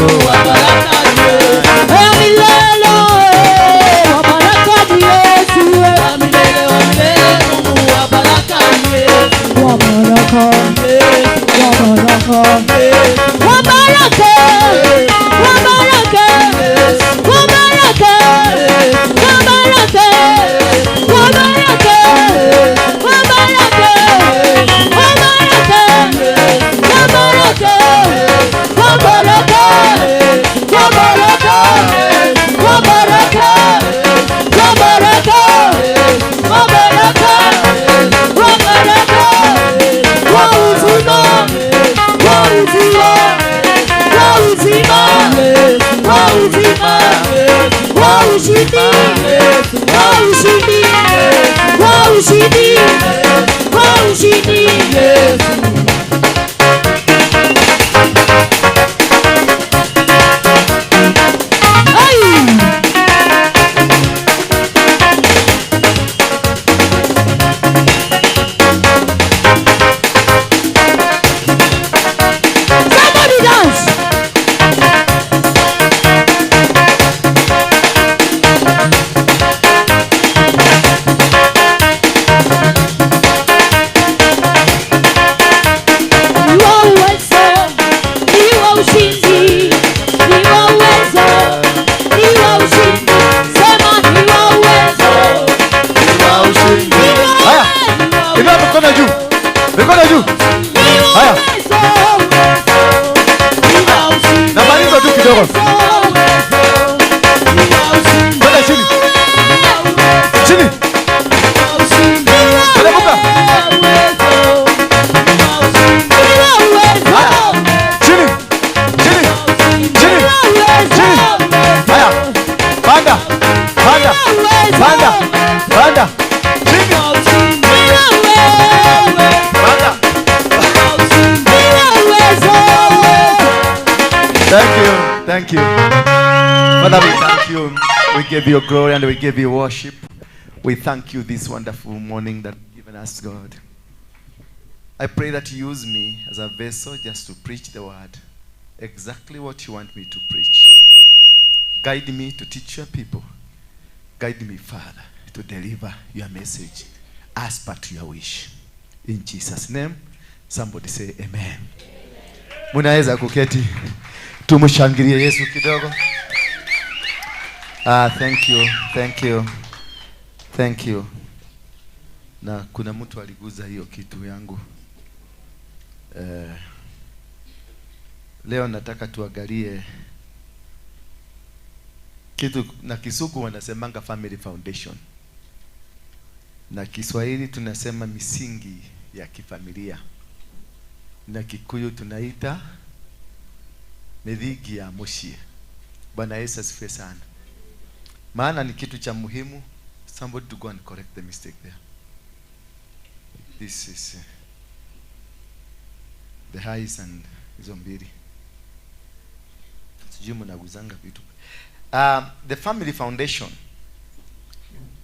Wa baraka ni Yesu. Wa milele, wa baraka ni Yesu. Wa milele, wa milele, Mungu wa baraka ni Yesu. Wa baraka, wa baraka, wa baraka, wa baraka, wa baraka, wa baraka, wa baraka, wa baraka, wa baraka, wa baraka, wa baraka, wa baraka, wa baraka, wa baraka, wa baraka, wa baraka, wa uzima, wa uzima, wa uzima, wa uzima, wa ushindi, wa ushindi, wa ushindi, wa ushindi. Somebody dance. Ni wa uwezo, ni wa ushindi, ni wa uwezo, ni wa ushindi. Sema ni wa uwezo, Ni wa ushindi. ni wa Haya, inua mikono juu. Mikono juu. ni wa Haya. uwezo, Na maringo tu kidogo. Kwenda chini. Chini. Teremka. Ni wa uwezo, Chini. Chini. Chini. ni wa uwezo, Haya. Panda. Panda. Panda. Panda. Chini. ni wa uwezo, Panda. ni wa uwezo. Thank you. Thank you. Father, we thank you. We give you glory and we give you worship. We thank you this wonderful morning that you've given us, God. I pray that you use me as a vessel just to preach the word, exactly what you want me to preach. Guide me to teach your people. Guide me, Father, to deliver your message as per to your wish. In Jesus' name, somebody say amen. Munaweza kuketi, tumshangilie Yesu kidogo. Ah, thank you, thank you, thank you. Na kuna mtu aliguza hiyo kitu yangu. Leo nataka tuangalie kitu na Kisugu wanasemanga family foundation, na Kiswahili tunasema misingi ya kifamilia, na Kikuyu tunaita mithingi ya muciĩ. Bwana Yesu asifiwe sana. Maana ni kitu cha muhimu. Somebody to go and correct the mistake there. This is the highs and hizo mbili. Sijui mnaguzanga vitu. The family foundation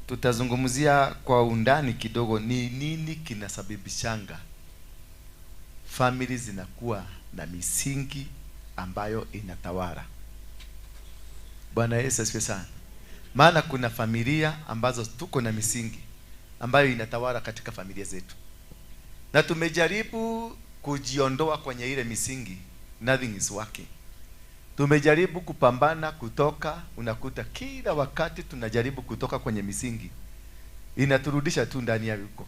tutazungumzia kwa undani kidogo ni nini kinasababishanga family zinakuwa na misingi ambayo inatawala. Bwana Yesu asifiwe sana. Maana kuna familia ambazo tuko na misingi ambayo inatawala katika familia zetu, na tumejaribu kujiondoa kwenye ile misingi, nothing is working. Tumejaribu kupambana kutoka, unakuta kila wakati tunajaribu kutoka kwenye misingi, inaturudisha tu ndani ya huko.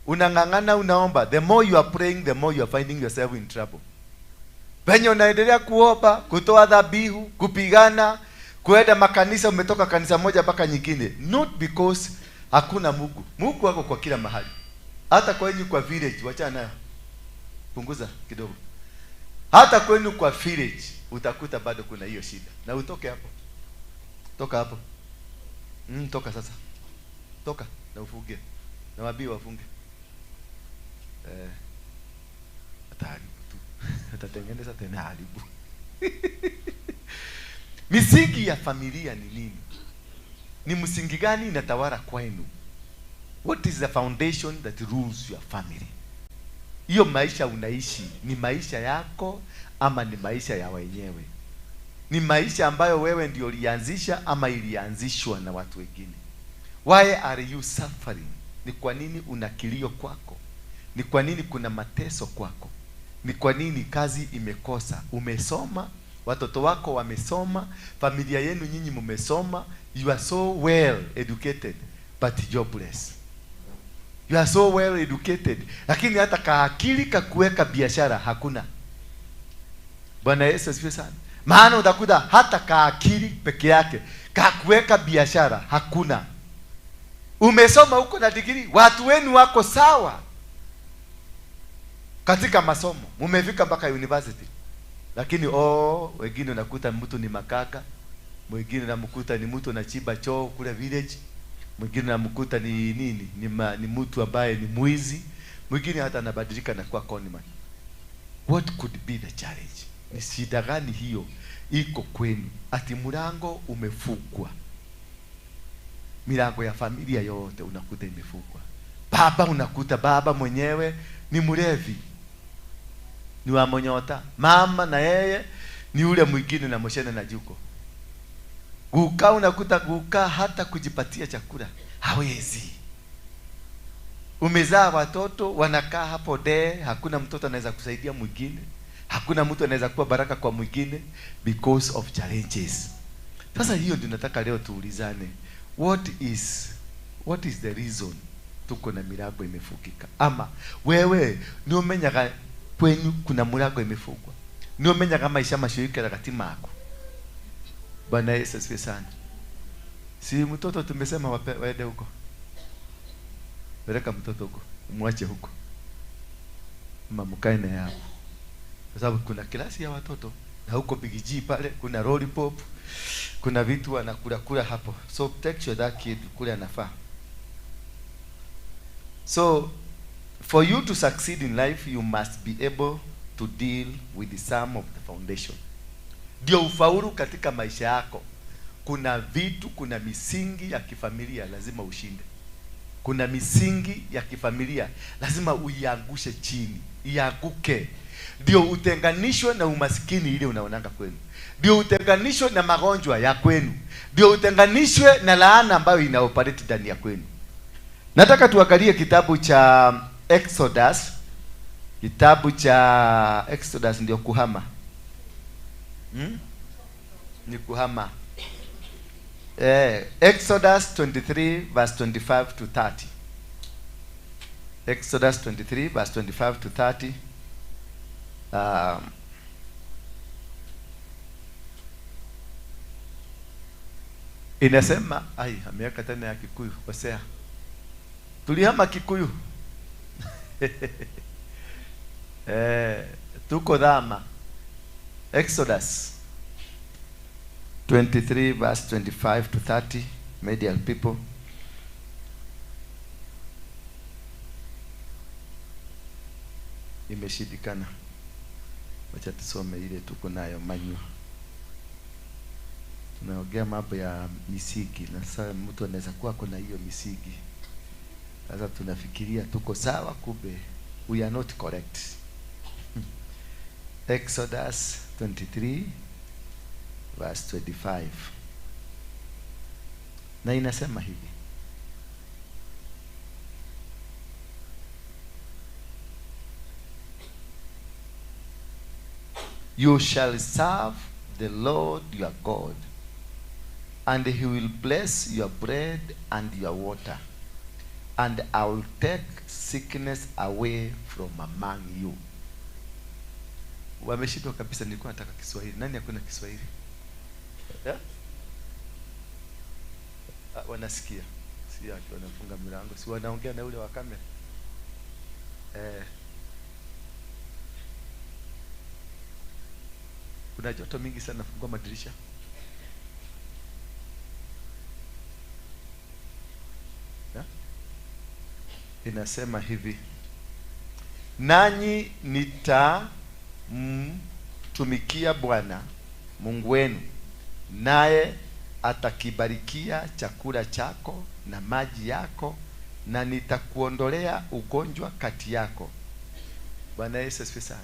Unang'ang'ana, unaomba, the more you are praying, the more you are finding yourself in trouble. Penye unaendelea kuomba, kutoa dhabihu, kupigana, kuenda makanisa, umetoka kanisa moja mpaka nyingine, not because hakuna Mungu. Mungu ako kwa kila mahali, hata kwenyu kwa village, wachana nayo, punguza kidogo. Hata kwenu kwa village utakuta bado kuna hiyo shida. Na utoke hapo, toka hapo, toka sasa, toka na ufunge, na wabii wafunge. Ataharibu tu, atatengeneza tena haribu. Misingi ya familia ni nini? Ni msingi gani inatawala kwenu? What is the foundation that rules your family? Hiyo maisha unaishi ni maisha yako ama ni maisha ya wenyewe? Ni maisha ambayo wewe ndio ulianzisha ama ilianzishwa na watu wengine. Why are you suffering? Ni kwa nini una kilio kwako? Ni kwa nini kuna mateso kwako? Ni kwa nini kazi imekosa? Umesoma, watoto wako wamesoma, familia yenu nyinyi mmesoma, you are so well educated but jobless. You are so well educated, lakini hata kaakili kakuweka biashara hakuna. Bwana Yesu asifiwe sana. Maana utakuta hata kaakili peke yake kakuweka biashara hakuna. Umesoma huko na degree, watu wenu wako sawa katika masomo, mumefika mpaka university, lakini wengine unakuta mtu ni makaka, mwingine unamkuta ni mtu anachimba choo kule village, mwingine unamkuta ni nini, ni mtu ambaye ni mwizi, mwingine hata anabadilika na kuwa conman. What could be the challenge? Ni shida gani hiyo iko kwenu? Ati mlango umefungwa, milango ya familia yote unakuta imefungwa. Baba unakuta baba mwenyewe ni mlevi, ni wa monyota. Mama na yeye ni ule mwingine na moshene na juko. Guka unakuta guka hata kujipatia chakula hawezi. Umezaa watoto wanakaa hapo de, hakuna mtoto anaweza kusaidia mwingine, hakuna mtu anaweza kuwa baraka kwa mwingine because of challenges. Sasa hiyo ndio nataka leo tuulizane, what is the reason tuko na milango imefungika? Ama wewe ni umenyaga kwenyu kuna milango imefungwa, ni umenyaga maisha macio ikaraga ti maku. Bwana Yesu asifiwe sana. Si mtoto tumesema waende huko, peleka mtoto huko, umwache huko, ama mkae naye hapo, kwa sababu kuna klasi ya watoto na huko Big G pale kuna lollipop, kuna vitu wanakula kula hapo. So take sure that kid kule anafaa. So for you to succeed in life you must be able to deal with the sum of the foundation. Ndio ufaulu katika maisha yako. Kuna vitu, kuna misingi ya kifamilia lazima ushinde. Kuna misingi ya kifamilia lazima uiangushe chini, ianguke. Ndio utenganishwe na umasikini ile unaonanga kwenu. Ndio utenganishwe na magonjwa ya kwenu. Ndio utenganishwe na laana ambayo inaoperate ndani ya kwenu. Nataka tuangalie kitabu cha Exodus. Kitabu cha Exodus ndio kuhama. Ni kuhama. Exodus 23 verse 25 to 30. Exodus 23 verse 25 to 30. Inasema, ai, ameweka tena ya Kikuyu, Hosea. Tulihama Kikuyu. Tuko dhama. Exodus 23 verse 25 to 30, medial people. Imeshindikana. Wacha tusome ile tuko nayo manywa. Tunaongea mambo ya misingi na sasa mtu anaweza kuwa kuna hiyo misingi. Sasa tunafikiria tuko sawa, kumbe we are not correct. Exodus 23 verse 25. Na inasema hivi. You shall serve the Lord your God, and he will bless your bread and your water, and I will take sickness away from among you. Wameshindwa kabisa, nilikuwa nataka Kiswahili. Nani hakuna Kiswahili? Yeah? Wanasikia. Si yake wanafunga milango. Si wanaongea na ule wa kamera. Kuna joto mingi sana, fungua madirisha. Yeah? Inasema hivi. Nanyi nitamtumikia Bwana Mungu wenu, naye atakibarikia chakula chako na maji yako, na nitakuondolea ugonjwa kati yako. Bwana Yesu asifiwe sana.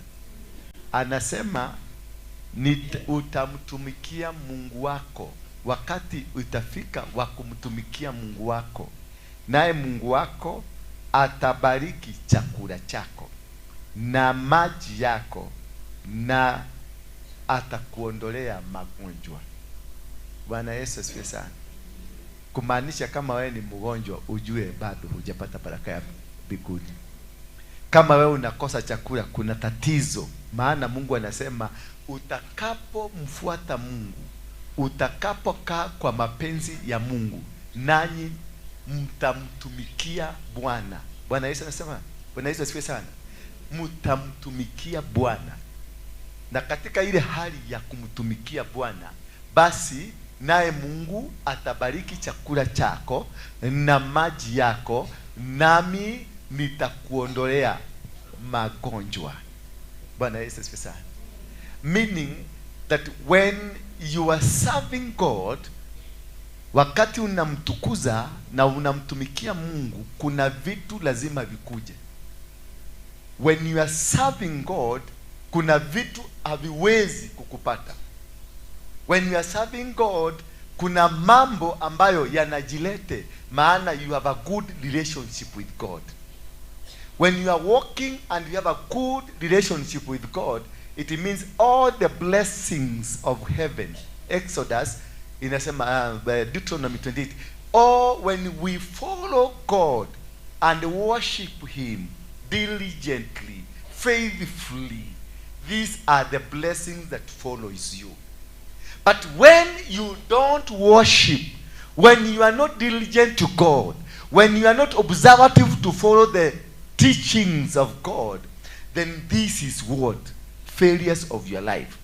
Anasema Utamtumikia Mungu wako wakati utafika wa kumtumikia Mungu wako, naye Mungu wako atabariki chakula chako na maji yako na atakuondolea magonjwa. Bwana Yesu asifiwe sana. Kumaanisha kama wewe ni mgonjwa, ujue bado hujapata baraka ya mbinguni. Kama wewe unakosa chakula, kuna tatizo. Maana Mungu anasema utakapomfuata Mungu, utakapokaa kwa mapenzi ya Mungu, nanyi mtamtumikia Bwana. Bwana Yesu anasema, Bwana Yesu asifiwe sana. Mtamtumikia Bwana. Na katika ile hali ya kumtumikia Bwana, basi naye Mungu atabariki chakula chako na maji yako, nami nitakuondolea magonjwa. Bwana Yesu asifiwe sana. Meaning that when you are serving God, wakati unamtukuza na unamtumikia Mungu, kuna vitu lazima vikuje. When you are serving God, kuna vitu haviwezi kukupata. When you are serving God, kuna mambo ambayo yanajilete, maana you have a good relationship with God. When you are walking and you have a good relationship with God, it means all the blessings of heaven. Exodus inasema, Deuteronomy 28, or when we follow God and worship him diligently, faithfully, these are the blessings that follows you. But when you don't worship, when you are not diligent to God, when you are not observative to follow the teachings of God, then this is what? Failures of your life.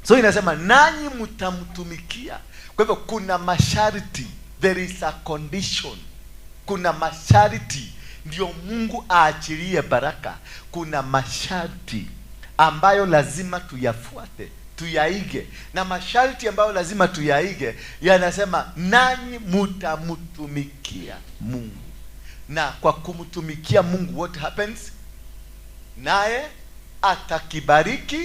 So inasema nanyi mtamtumikia. Kwa hivyo kuna masharti, there is a condition. Kuna masharti ndio Mungu aachilie baraka. Kuna masharti ambayo lazima tuyafuate, tuyaige. Na masharti ambayo lazima tuyaige yanasema nanyi mtamtumikia Mungu. Na kwa kumtumikia Mungu, what happens? Naye atakibariki.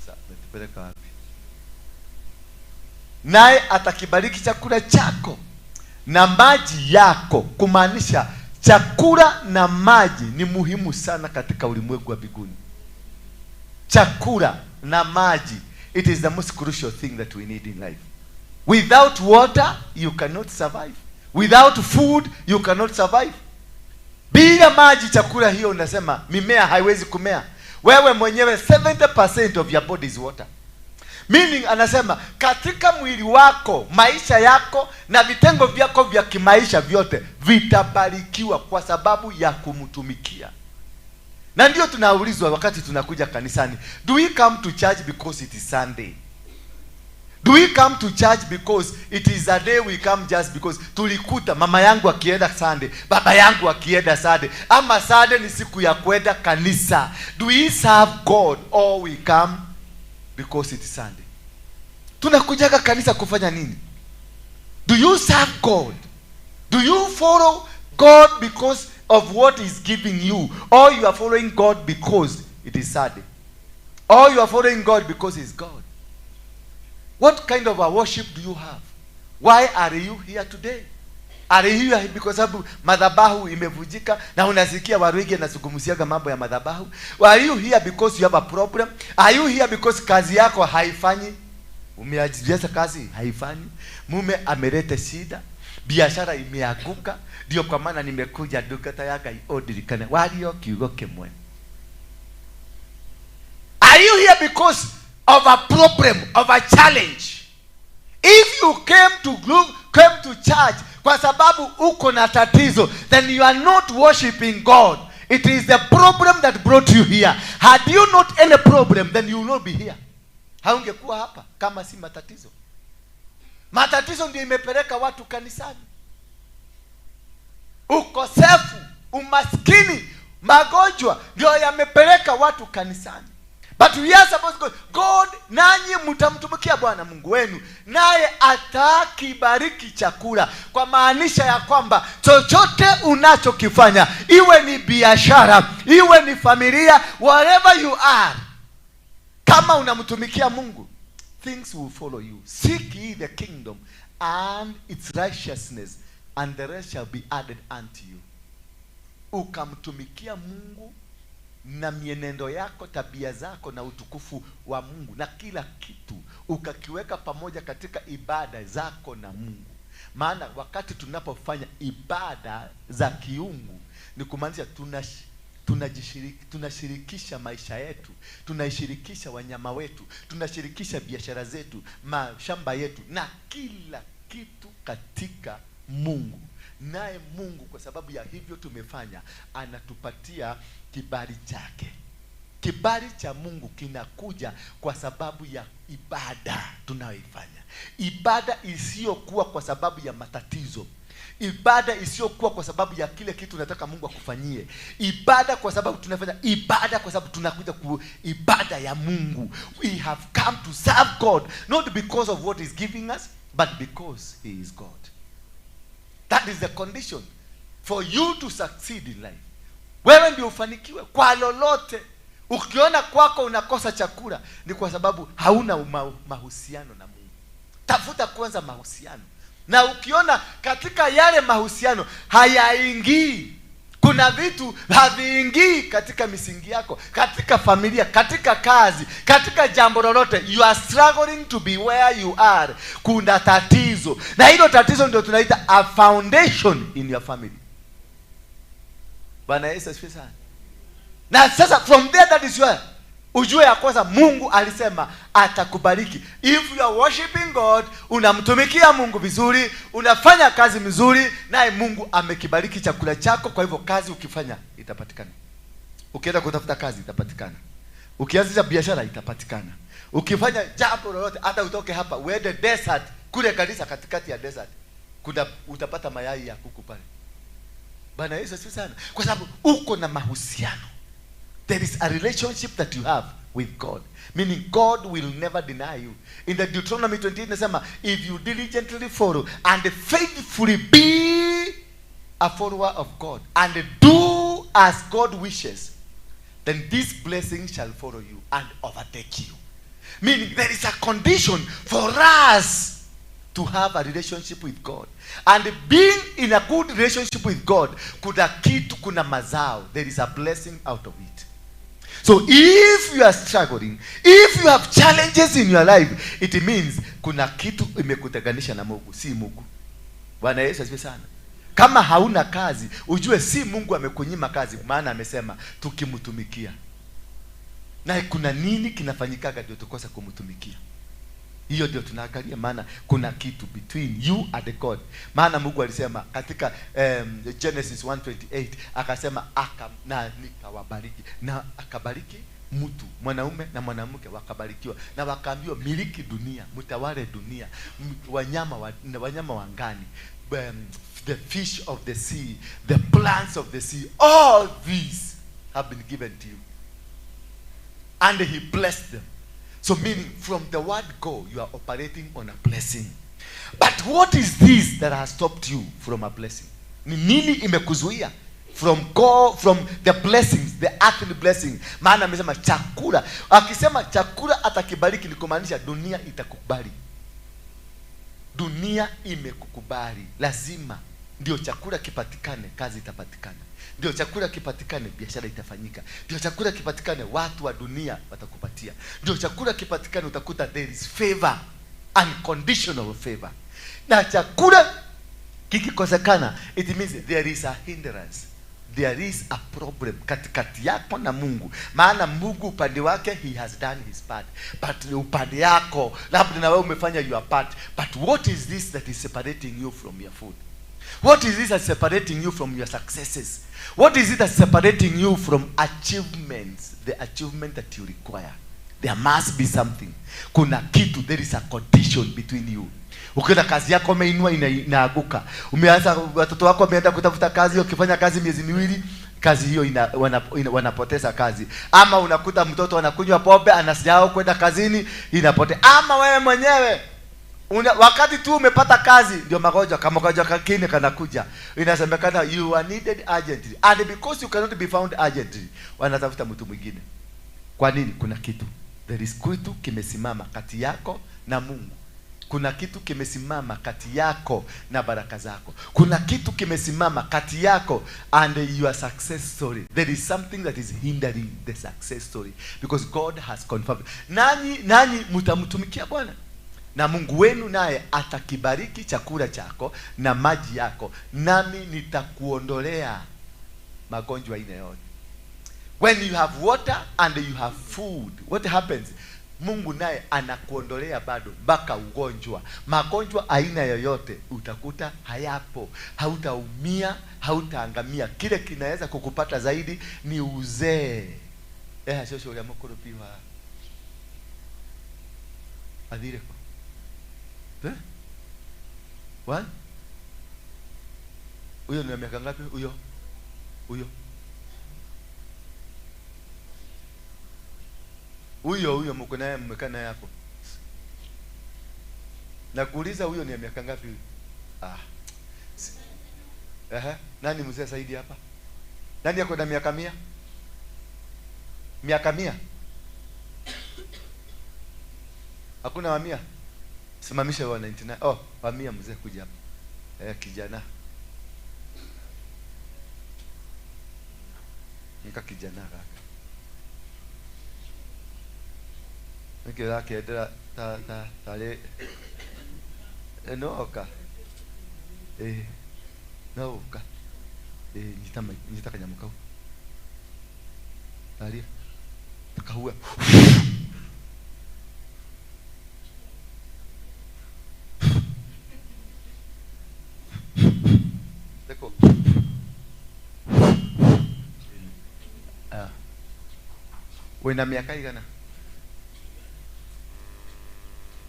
Sasa natupeleka wapi? Naye atakibariki chakula chako na maji yako. Kumaanisha chakula na maji ni muhimu sana katika ulimwengu wa mbinguni. Chakula na maji, it is the most crucial thing that we need in life. Without water, you cannot survive. Without food, you cannot survive. Bila maji, chakula hiyo unasema mimea haiwezi kumea. Wewe mwenyewe 70% of your body is water. Meaning anasema katika mwili wako, maisha yako na vitengo vyako vya kimaisha vyote vitabarikiwa kwa sababu ya kumtumikia. Na ndio tunaulizwa wakati tunakuja kanisani, do we come to church because it is Sunday? Do we come to church because it is a day we come just because tulikuta mama yangu akienda Sunday, baba yangu akienda Sunday, ama Sunday ni siku ya kwenda kanisa? Do we serve God or we come because it is Sunday? Tunakujaga kanisa kufanya nini? Do you serve God? Do you follow God because of what he's giving you? Or you are following God because it is Sunday? Or you are following God because he's God? What kind of a worship do you have? Why are you here today? Are you here because sababu madhabahu imevunjika na unasikia Waruinge anazungumziaga mambo ya madhabahu? Are you here because you have a problem? Are you here because kazi yako haifanyi? Umeajiza kazi haifanyi, mume ameleta shida, biashara imeanguka, ndio kwa maana nimekuja ndungata ya Ngai ũndirikane wario kiugo kĩmwe. Are you here because of a problem, of a challenge? If you came to church kwa sababu uko na tatizo, then you are not worshiping God. It is the problem that brought you here. Had you not any problem, then you will not be here. Haungekuwa hapa kama si matatizo. Matatizo ndio imepeleka watu kanisani. Ukosefu, umaskini, magonjwa ndio yamepeleka watu kanisani. But we are supposed to go, God, nanyi mtamtumikia Bwana Mungu wenu, naye atakibariki chakula. Kwa maanisha ya kwamba chochote unachokifanya, iwe ni biashara, iwe ni familia, whatever you are, Kama unamtumikia Mungu, things will follow you. Seek ye the kingdom and its righteousness, and the rest shall be added unto you. Ukamtumikia Mungu na mienendo yako, tabia zako na utukufu wa Mungu na kila kitu ukakiweka pamoja katika ibada zako na Mungu. Maana wakati tunapofanya ibada za kiungu ni kumaanisha tunashirikisha maisha yetu, tunaishirikisha wanyama wetu, tunashirikisha biashara zetu, mashamba yetu na kila kitu katika Mungu. Naye Mungu kwa sababu ya hivyo tumefanya, anatupatia kibali chake. Kibali cha Mungu kinakuja kwa sababu ya ibada tunayoifanya. Ibada isiyokuwa kwa sababu ya matatizo. Ibada isiyokuwa kwa sababu ya kile kitu unataka Mungu akufanyie. Ibada kwa sababu tunafanya ibada kwa sababu tunakuja ku ibada ya Mungu. We have come to serve God not because of what he's giving us, but because he is God. That is the condition for you to succeed in life. Wewe ndio ufanikiwe kwa lolote. Ukiona kwako unakosa chakula ni kwa sababu hauna mahusiano na Mungu. Tafuta kwanza mahusiano. Na ukiona katika yale mahusiano hayaingii, kuna vitu haviingii katika misingi yako, katika familia, katika kazi, katika jambo lolote, you are struggling to be where you are. Kuna tatizo. Na hilo tatizo ndio tunaita a foundation in your family. Bwana Yesu asifiwe sana. Na sasa from there, that is where ujue ya kwanza Mungu alisema atakubariki. If you are worshiping God, unamtumikia Mungu vizuri, unafanya kazi mzuri, naye Mungu amekibariki chakula chako. Kwa hivyo kazi ukifanya itapatikana. Ukienda kutafuta kazi itapatikana. Ukianzisha biashara itapatikana. Ukifanya jambo lolote, hata utoke hapa uende desert, kule kanisa katikati ya desert, kuna utapata mayai ya kuku pale. Bwana Yesu asifiwe sana. Kwa sababu uko na mahusiano. There is a relationship that you have with God. Meaning God will never deny you. In the Deuteronomy 28 inasema, if you diligently follow and faithfully be a follower of God and do as God wishes, then this blessing shall follow you and overtake you. Meaning there is a condition for us to have a relationship with God. And being in a good relationship with God, kuna kitu, kuna mazao. There is a blessing out of it. So if you are struggling, if you have challenges in your life, it means kuna kitu imekutenganisha na Mungu, si Mungu. Bwana Yesu asifiwe sana. Kama hauna kazi, ujue si Mungu amekunyima kazi, maana amesema tukimtumikia. Na kuna nini kinafanyikaga ndio tukosa kumtumikia? Hiyo ndio tunaangalia, maana kuna kitu between you and God. Maana Mungu alisema katika Genesis 1:28 akasema aka na nikawabariki, na akabariki mtu mwanaume na mwanamke wakabarikiwa, na wakaambiwa miliki dunia, mtawale dunia, wanyama wa angani, the fish of the sea, the plants of the sea, all these have been given to you. And he blessed them. So meaning from the word go, you are operating on a blessing. But what is this that has stopped you from a blessing? Ni nini imekuzuia from go, from the blessings, the earthly blessing? Maana amesema chakula. Akisema chakula atakibariki ni kumaanisha dunia itakubali. Dunia imekukubali. Lazima ndio chakula kipatikane, kazi itapatikana. Ndio chakula kipatikane, biashara itafanyika. Ndio chakula kipatikane, watu wa dunia watakupatia. Ndio chakula kipatikane, utakuta there is favor, unconditional favor. Na chakula kikikosekana, it means there is a hindrance. There is a problem katikati yako na Mungu. Maana Mungu upande wake, he has done his part. But upande yako, labda na wewe umefanya your part. But what is this that is separating you from your food? What is this that's separating you from your successes? What is it that's separating you from achievements? The achievement that you require. There must be something. Kuna kitu, there is a condition between you. Ukiona kazi yako umeinua inaaguka. Umeanza, watoto wako wameenda kutafuta kazi, ukifanya kazi miezi miwili, kazi hiyo wanapoteza kazi. Ama unakuta mtoto anakunywa pombe, anasahau kwenda kazini, inapotea. Ama wewe mwenyewe wakati tu umepata kazi ndio magonjwa kama magonjwa kingine kanakuja. Inasemekana you are needed urgently, and because you cannot be found urgently, wanatafuta mtu mwingine. Kwa nini? Kuna kitu. There is kitu kimesimama kati yako na Mungu. Kuna kitu kimesimama kati yako na baraka zako. Kuna kitu kimesimama kati yako and your success story. There is something that is hindering the success story because God has confirmed. Nanyi mtamtumikia Bwana na Mungu wenu naye atakibariki chakula chako na maji yako, nami nitakuondolea magonjwa aina yote. When you have water and you have food, what happens? Mungu naye anakuondolea bado mpaka ugonjwa. Magonjwa aina yoyote utakuta hayapo. Hautaumia, hautaangamia. Kile kinaweza kukupata zaidi ni uzee. Shosho ya mokoropiwa. Adire kwa. Eh? What? Huyo ni miaka ngapi? Huyo. Huyo. Huyo mko naye, mmekaa naye hapo. Nakuuliza huyo ni miaka ngapi? Ah. Nani mzee zaidi hapa? Nani yako na miaka 100? Miaka 100? Hakuna wa 100? Simamisha wa 99. Oh, wa 100 mzee kuja hapa. Kijana. Nika kijana kaka. Nikira kendera ta ta tare no oka no oka nyita kanyamu kau taria kahua deko wena miaka igana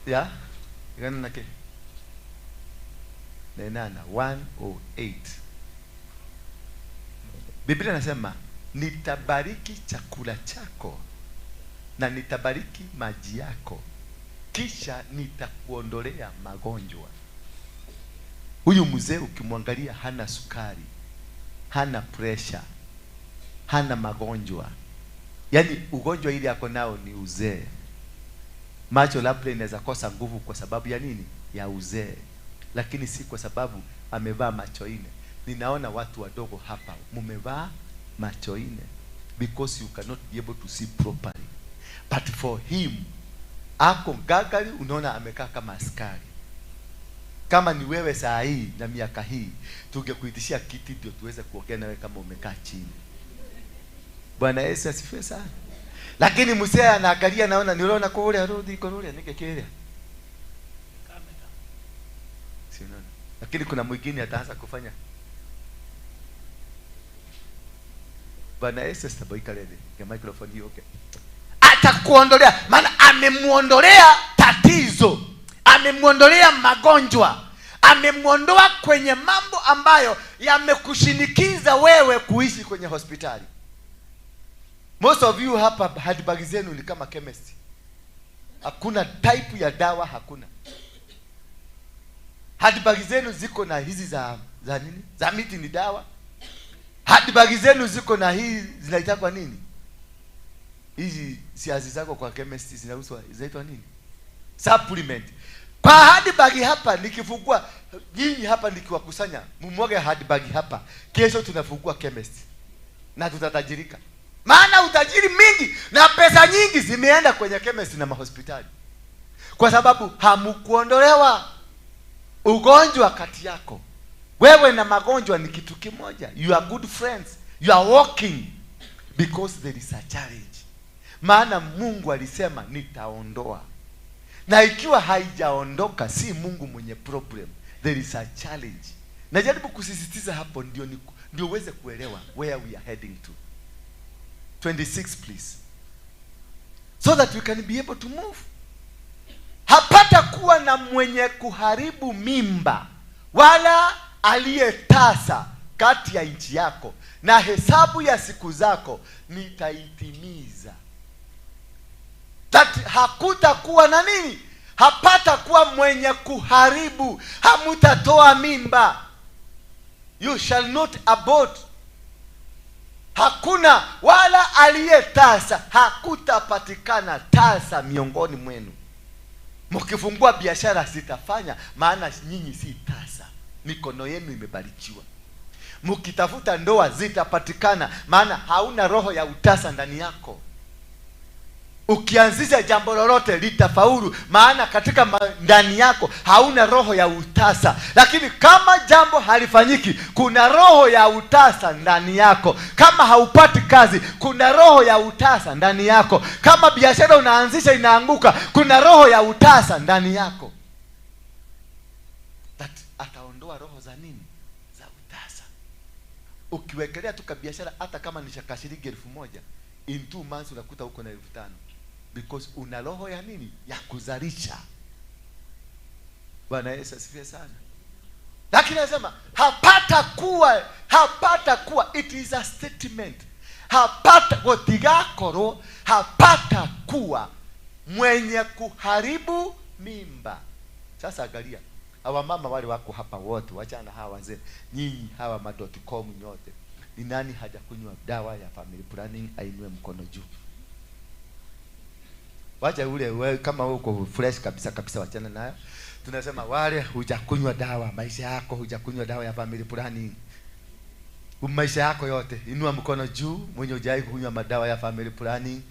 ya igana nake nenana 108. Biblia nasema nitabariki chakula chako na nitabariki maji yako, kisha nitakuondolea magonjwa. Huyu mzee ukimwangalia hana sukari, hana pressure, hana magonjwa. Yaani ugonjwa ile yako nao ni uzee. Macho labda inaweza kosa nguvu kwa sababu ya nini? Ya uzee. Lakini si kwa sababu amevaa macho ine. Ninaona watu wadogo hapa mumevaa macho ine because you cannot be able to see properly. But for him, ako gagari, unaona amekaa kama askari. Kama ni wewe saa hii na miaka hii, tungekuitishia kiti ndio tuweze kuongea nawe kama umekaa chini. Bwana Yesu asifiwe sana. Lakini mzee anaangalia, naona niona kule rudi kule nikekele. Si unaona? Lakini kuna mwingine ataanza kufanya. Bwana Yesu asifiwe lede. Ya microphone hiyo okay. Atakuondolea, maana amemuondolea tatizo. Amemuondolea magonjwa. Amemuondoa kwenye mambo ambayo yamekushinikiza wewe kuishi kwenye hospitali. Most of you hapa handbag zenu ni kama chemist. Hakuna type ya dawa, hakuna. Handbag zenu ziko na hizi za nini? Za miti ni dawa. Handbag zenu ziko na hii zinaitwa nini? Hizi siazi zako kwa chemist zinauzwa, zinaitwa nini? Supplement. Kwa handbag hapa nikifungua nyinyi hapa nikiwakusanya, mumwage handbag hapa. Kesho tunafungua chemist na tutatajirika. Maana utajiri mingi na pesa nyingi zimeenda kwenye chemist na mahospitali. Kwa sababu hamukuondolewa ugonjwa kati yako. Wewe na magonjwa ni kitu kimoja. You are good friends. You are walking because there is a challenge. Maana Mungu alisema nitaondoa. Na ikiwa haijaondoka, si Mungu mwenye problem. There is a challenge. Najaribu kusisitiza hapo ndio uweze kuelewa where we are heading to. 26 please. So that we can be able to move. Hapata kuwa na mwenye kuharibu mimba wala aliyetasa kati ya nchi yako, na hesabu ya siku zako nitaitimiza. That hakutakuwa na nini? Hapata kuwa mwenye kuharibu. Hamutatoa mimba. You shall not abort. Hakuna wala aliyetasa, hakutapatikana tasa miongoni mwenu. Mkifungua biashara sitafanya, maana nyinyi si tasa, mikono yenu imebarikiwa. Mkitafuta ndoa zitapatikana, maana hauna roho ya utasa ndani yako. Ukianzisha jambo lolote litafaulu, maana katika ndani yako hauna roho ya utasa. Lakini kama jambo halifanyiki, kuna roho ya utasa ndani yako. Kama haupati kazi, kuna roho ya utasa ndani yako. Kama biashara unaanzisha inaanguka, kuna roho ya utasa ndani yako. That ataondoa roho za nini? Za utasa. Ukiwekelea tu biashara, hata kama ni shilingi 1000, in 2 months unakuta uko na 5000. Because una roho ya nini? Ya kuzalisha. Bwana Yesu asifiwe sana. Lakini anasema hapata kuwa, it is a statement. Hapata gotigakoro, hapata kuwa mwenye kuharibu mimba. Sasa angalia, hawa mama wale wako hapa wote, wachana hawa wazee, nyinyi hawa ma.com nyote. Ni nani hajakunywa dawa ya family planning ainue mkono juu? Wacha ule wewe, kama wewe uko fresh kabisa kabisa, wachana nayo. Tunasema wale hujakunywa dawa, maisha yako hujakunywa dawa ya family planning, maisha yako yote, inua mkono juu mwenye hujai kunywa madawa ya family planning.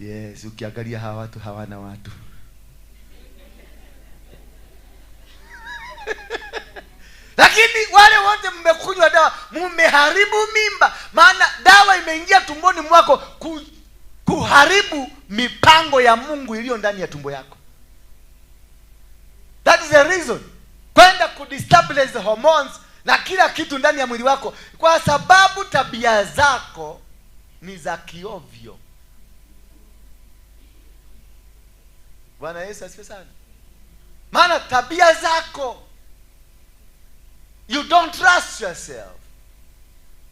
Yes, ukiangalia hawa watu hawana watu. Lakini wale wote mmekunywa dawa, mmeharibu mimba, maana dawa imeingia tumboni mwako kuharibu mipango ya Mungu iliyo ndani ya tumbo yako. That is the reason. Kwenda kudestabilize the hormones na kila kitu ndani ya mwili wako, kwa sababu tabia zako ni za kiovyo. Bwana Yesu asifiwe sana. Maana tabia zako, you don't trust yourself.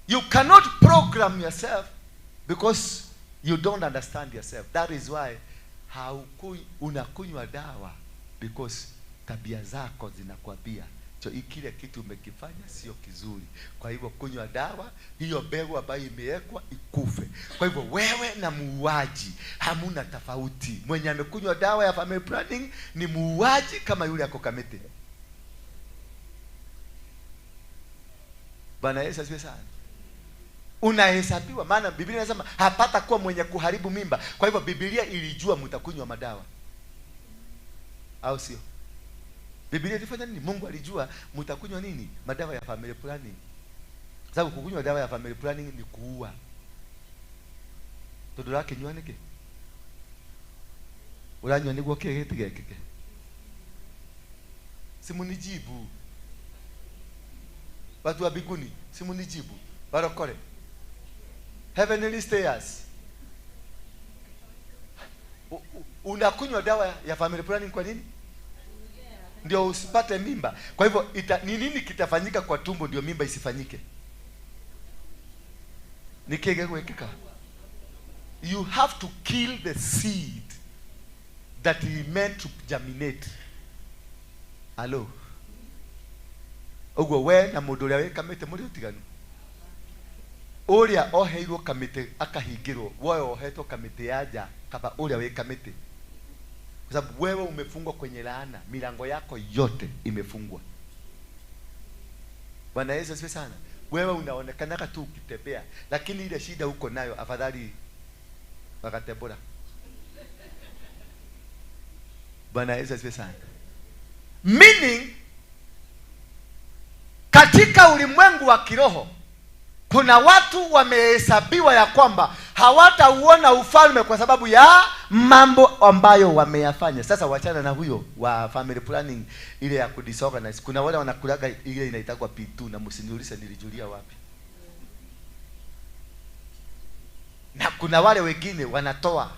You cannot program yourself because you don't understand yourself. That is why unakunywa dawa, because tabia zako zinakwambia so kile kitu umekifanya sio kizuri. Kwa hivyo kunywa dawa, hiyo mbegu ambayo imewekwa ikufe. Kwa hivyo wewe na muuaji hamuna tofauti. Mwenye amekunywa dawa ya family planning ni muuaji kama yule ako Kamete. Bwana Yesu asifiwe sana. Unahesabiwa, maana Biblia inasema hapata kuwa mwenye kuharibu mimba. Kwa hivyo Biblia ilijua mtakunywa madawa, au sio? Biblia ilifanya nini? Mungu alijua mtakunywa nini? Madawa ya family planning. Sababu kukunywa dawa ya family planning ni kuua. Todo lake nywa niki? Uranywa niguo kile kitigekike? Simunijibu. Watu wa biguni, simunijibu. Barokore. Heavenly stairs. Unakunywa dawa ya family planning kwa nini? Ndio usipate mimba. Kwa hivyo ni nini kitafanyika kwa tumbo ndio mimba isifanyike? Nikege kuwekeka. You have to kill the seed that is meant to germinate. Hello. Uguo we na mundu uria wi kamite muri utiganu. Uria oheirwo kamite akahingirwo, wewe ohetwo kamite ya nja kaba uria wi kamite. Kwa sababu wewe umefungwa kwenye laana, milango yako yote imefungwa. Bwana Yesu asifiwe sana. Wewe unaonekana tu ukitembea, lakini ile shida uko nayo afadhali wakatembora. Bwana Yesu asifiwe sana. Meaning, katika ulimwengu wa kiroho kuna watu wamehesabiwa ya kwamba hawatauona ufalme kwa sababu ya mambo ambayo wameyafanya. Sasa wachana na huyo wa family planning ile ya kudisorganize. Kuna wale wanakulaga ile inaitwa P2, na msiniulize nilijulia wapi. Na kuna wale wengine wanatoa,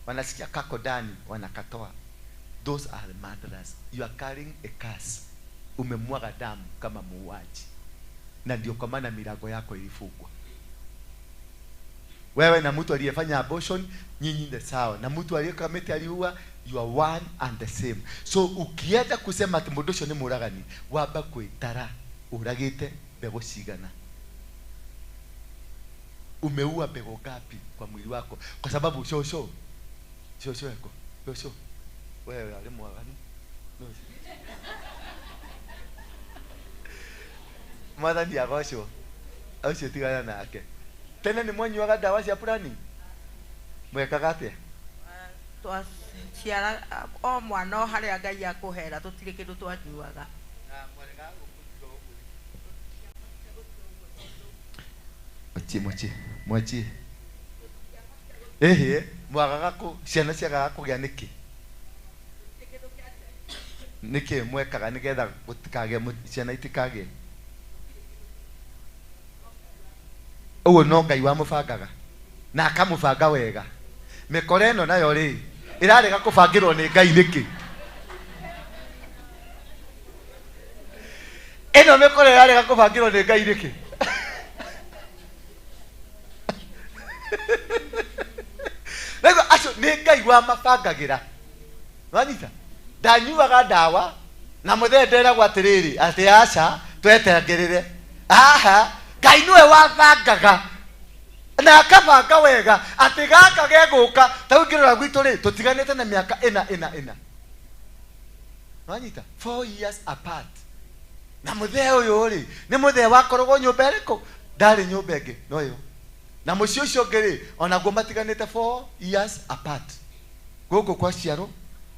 wanasikia kako ndani, wanakatoa. Those are murderers. You are carrying a curse. Umemwaga damu kama muuaji. Na ndio kwa maana milango yako ilifungwa. Wewe na mtu aliyefanya abortion, nyinyi ndio sawa. Na mtu aliyekamete aliua, you are one and the same. So ukienda kusema ati mundu ucio ni muragani, wamba kwitara uragite mbegu cigana. Umeua mbegu ngapi kwa mwili wako? Kwa sababu shosho shosho yako shosho wewe alimwagani mwathani agocwo ucio tigana nake. Tene ni mwanyuaga ndawa cia planning? Mwekaga atia? Twaciara o mwana o haria Ngai akũhera tũtirĩ kĩndũ twanyuaga. Mwachie mwachie mwachie. Ehe, mwagaga ku ciana ciagaga kũgĩa nĩkĩ? Nĩkĩ mwekaga nĩgetha gũtikagĩe ciana itikagĩe? Ũguo no Ngai wamũbangaga na akamũbanga wega. Mĩkora ĩno nayo rĩ ĩrarega kũbangĩrwo nĩ Ngai nĩkĩ? Ĩno mĩkora ĩrarega kũbangĩrwo nĩ Ngai nĩkĩ? Rĩu acio nĩ Ngai wamabangagĩra. Wanyita? Ndanyuaga ndawa na mũthee nderagwo atĩrĩrĩ atĩ aca tweteragĩrĩre. Aha, Ngai nĩwe wabangaga na akabanga wega atĩ gaka gegũka. Ta rĩu ngĩrora gwitũ rĩ tũtiganĩte na mĩaka ĩna ĩna ĩna. Wanyita? 4 years apart. Na mũthee ũyũ rĩ nĩ mũthee wakoragwo nyũmba ĩrĩkũ? Ndarĩ nyũmba ĩngĩ no ĩyo. Na mũciĩ ũcio ũngĩ rĩ onaguo matiganĩte 4 years apart. Gũkũ kwaciarwo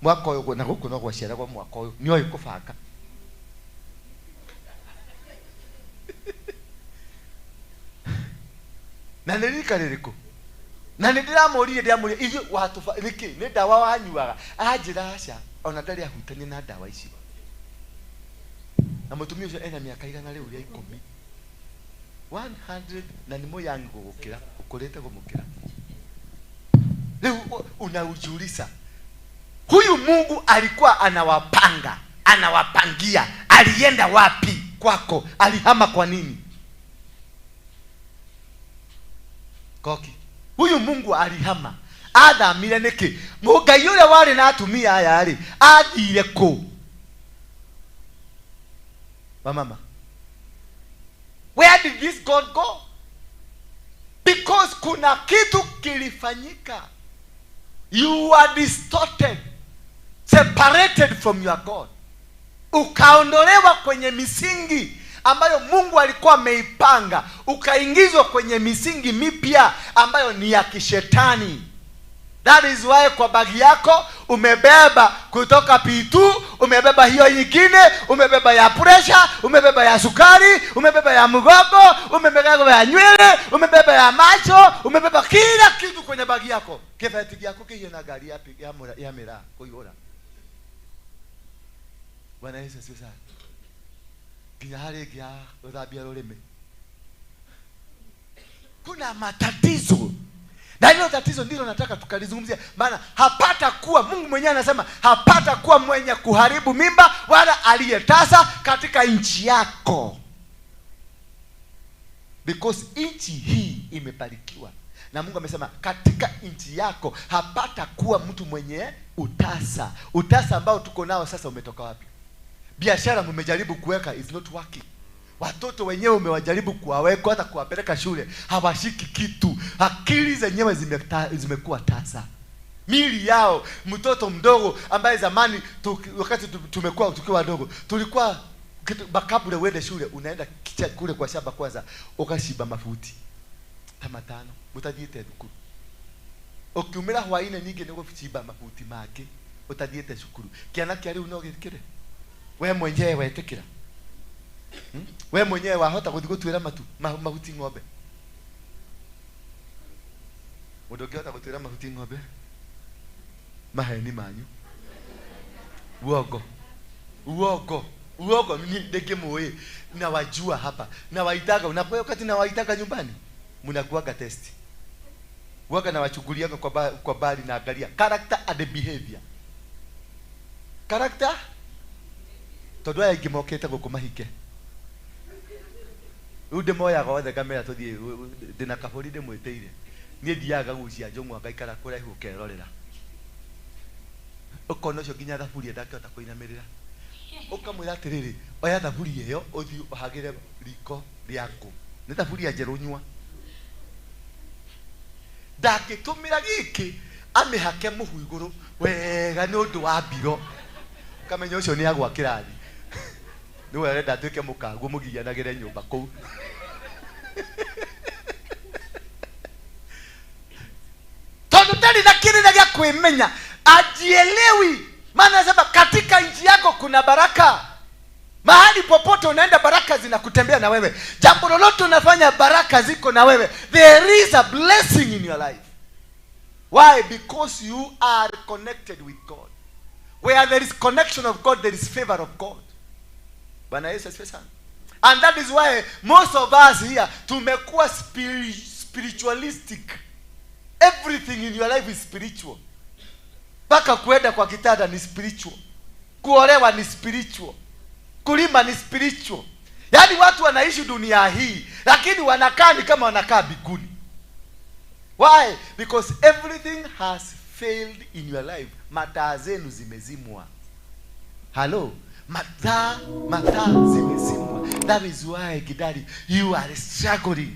mwaka ũyũ na gũkũ no gwaciaragwo mwaka ũyũ. Nĩoĩ kũbanga. Na nĩ rika rĩrĩkũ? Na nĩ ndĩramũririe ndĩramũria ithuĩ watũba nĩkĩ nĩ ndawa wanyuaga? Anjĩra aca ona ndarĩ ahutania na ndawa icio. Na mũtumia ũcio ena mĩaka 110. 100 na nĩ mũyangi gũgũkĩra ũkũrĩte gũmũkĩra. Rĩu unaujiuliza huyu Mungu alikuwa anawapanga, anawapangia, alienda wapi kwako? Alihama kwa nini? Koki. Huyu Mungu alihama. Athamire nĩkĩ? Ngai ũrĩa warĩ na atumia aya rĩ, athire kũ? Wamama. Where did this God go? Because kuna kitu kilifanyika. You are distorted, separated from your God. Ukaondolewa kwenye misingi ambayo Mungu alikuwa ameipanga, ukaingizwa kwenye misingi mipya ambayo ni ya kishetani. That is why kwa bagi yako umebeba kutoka P2, umebeba hiyo nyingine, umebeba ya pressure, umebeba ya sukari, umebeba ya mgongo, umebeba ya nywele, umebeba ya macho, umebeba kila kitu kwenye bagi yako. Kibeti yako kiyo na gari ya ya mera kuiora. Bwana Yesu asifiwe sana. Nginya harĩ ĩngĩ ya gũthambia rũrĩmĩ. Kuna matatizo. Na hilo tatizo ndilo nataka tukalizungumzia. Maana hapata kuwa, Mungu mwenyewe anasema hapata kuwa mwenye kuharibu mimba wala aliyetasa katika nchi yako. Because nchi hii imebarikiwa. Na Mungu amesema katika nchi yako hapata kuwa mtu mwenye utasa. Utasa ambao tuko nao sasa umetoka wapi? Biashara mmejaribu kuweka is not working. Watoto wenyewe umewajaribu kuwaweka hata kuwapeleka shule, hawashiki kitu. Akili zenyewe zimekuwa tasa. Mili yao, mtoto mdogo ambaye zamani wakati tumekuwa tukiwa wadogo, tulikuwa kabla uende shule unaenda kule kwa shamba kwanza ukashiba mafuti ta matano mutathiĩte thukuru. Ukiumĩra hwaĩ-inĩ ningĩ nĩ gũcimba mahuti mangĩ ũtathiĩte cukuru. Kĩana kĩa rĩu no gĩkĩre? We mwenyewe wetĩkĩra? We mwenyewe wahota gũthiĩ gũtuĩra mahuti ng'ombe? Mũndũ ũngĩhota gũtuĩra mahuti ng'ombe? Maheni manyu. Uongo. Uongo. Uongo ndĩngĩmũĩ. Nawajua hapa. Nawaitaga, unakuwa wakati nawaitaga nyumbani mnakuaga test. Waga nawachukuliaga kwa bali na angalia character and behavior. Character tondu aya ingĩ mokĩte gũkũ mahike. Rĩu ndĩmoyaga othe ngamera tũthiĩ, ndĩna kabũri ndĩmwĩtĩire. Niĩ thiaga gucia njũng'wa ngaikara kũraihu ũkerorera. Ũkona ũcio nginya thaburia ndangĩhota kũinamĩrĩra. Ũkamwĩra atĩrĩrĩ, oya thaburia ĩyo ũthiĩ ũhagĩre riko rĩa ngũ. Nĩ thaburia njerũ nyua. Ndangĩtũmĩra gĩkĩ amĩhake mũhu igũrũ wega nĩ ũndũ wa mbiro. Kamenya ũcio nĩ agwa kĩrathi. Nĩwe arenda atuĩke mũkaguo mũgianagĩre nyũmba kũu. Tondu ndarĩ na kĩrĩra gĩa kwĩmenya, ajielewi. Maana anasema katika nchi yako kuna baraka. Mahali popote unaenda baraka zinakutembea na wewe. Jambo lolote unafanya baraka ziko na wewe. There is a blessing in your life. Why? Because you are connected with God. Where there is connection of God, there is favor of God. Bwana Yesu asifiwe sana. And that is why most of us here tumekuwa spiritualistic. Everything in your life is spiritual. Mpaka kuenda kwa kitanda ni spiritual. Kuolewa ni spiritual. Kulima ni spiritual. Yaani watu wanaishi dunia hii, lakini wanakaa ni kama wanakaa mbinguni. Why? Because everything has failed in your life. Mataa zenu zimezimwa. Hello? Mataa zimezimwa. That is why, Gidari, you are struggling.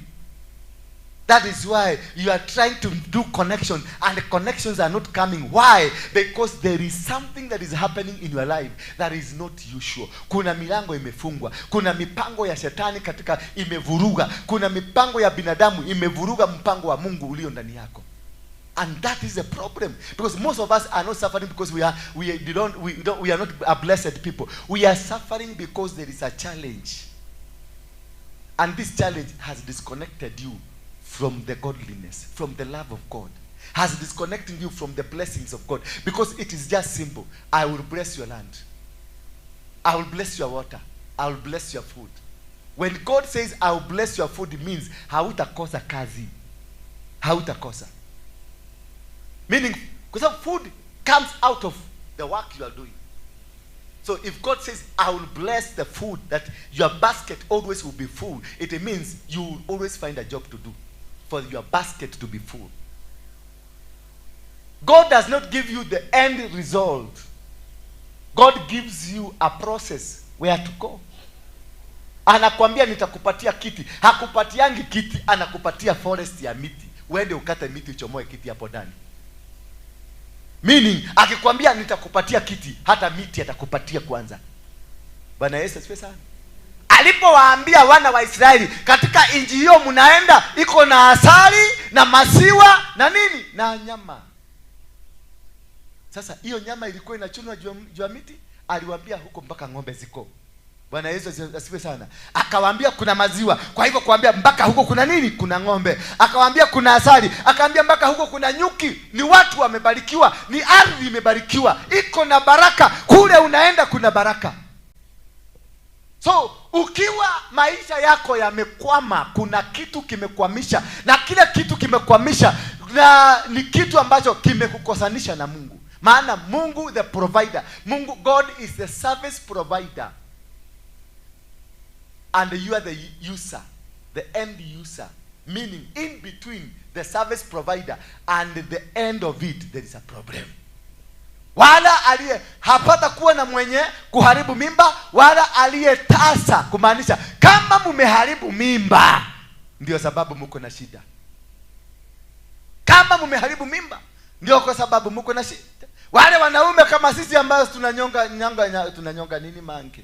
That is why you are trying to do connection and the connections are not coming. Why? Because there is something that is happening in your life that is not usual. Kuna milango imefungwa. Kuna mipango ya shetani katika imevuruga. Kuna mipango ya binadamu imevuruga mpango wa Mungu ulio ndani yako. And that is the problem, because most of us are not suffering because we are not a blessed people. We are suffering because there is a challenge. And this challenge has disconnected you from the godliness, from the love of God, has disconnected you from the blessings of God. Because it is just simple. I will bless your land. I will bless your water. I will bless your food. When God says, I will bless your food, it means hautakosa kazi. Hautakosa. Meaning, because food comes out of the work you are doing. So if God says, I will bless the food, that your basket always will be full, it means you will always find a job to do for your basket to be full. God does not give you the end result. God gives you a process where to go. Anakuambia nitakupatia kiti. Hakupatiangi kiti, anakupatia forest ya miti. Uende ukate miti uchomoe kiti hapo ndani. Meaning, akikwambia nitakupatia kiti, hata miti atakupatia kwanza. Bwana Yesu asifiwe sana. Alipowaambia wana wa Israeli, katika nchi hiyo mnaenda iko na asali na masiwa na nini? Na nyama. Sasa hiyo nyama ilikuwa inachunwa juu ya miti, aliwaambia huko mpaka ng'ombe ziko. Bwana Yesu asifiwe sana. Akawaambia kuna maziwa. Kwa hivyo kuambia mpaka huko kuna nini? Kuna ng'ombe. Akawaambia kuna asali. Akaambia mpaka huko kuna nyuki. Ni watu wamebarikiwa, ni ardhi imebarikiwa, iko na baraka. Kule unaenda kuna baraka. So ukiwa maisha yako yamekwama, kuna kitu kimekwamisha, na kile kitu kimekwamisha na ni kitu ambacho kimekukosanisha na Mungu. Maana Mungu the provider. Mungu, God is the service provider. And you are the user, the end user. Meaning, in between the service provider and the end of it, there is a problem. Wala aliye hapata kuwa na mwenye kuharibu mimba, wala aliye tasa, kumaanisha kama mumeharibu mimba, ndio sababu mko na shida. Kama mumeharibu mimba, ndio kwa sababu mko na shida. Wale wanaume kama sisi ambao tunanyonga nini mange?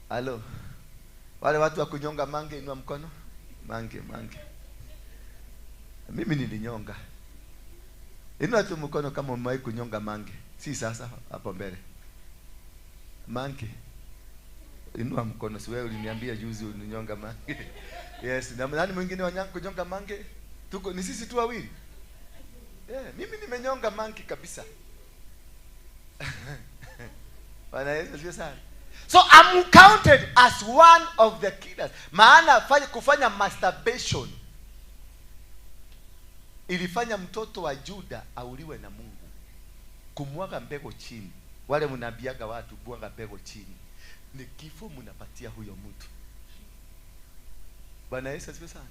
Halo. Wale watu wa kunyonga mange, inua mkono. Mange, mange. Mimi nilinyonga. Inua tu mkono kama umewahi kunyonga mange. Si sasa, hapo mbele. Mange. Inua mkono, si wewe uliniambia juzi ulinyonga mange. Yes, na nani mwingine wa kunyonga mange? Tuko ni sisi tu wawili. Yeah, mimi nimenyonga mange kabisa. Bwana Yesu asifiwe sana. So I'm counted as one of the killers. Maana kufanya masturbation ilifanya mtoto wa Juda auliwe na Mungu. Kumwaga mbegu chini. Wale mnaambiaga watu bwaga mbegu chini, ni kifo mnapatia huyo mtu. Bwana Yesu asifiwe sana.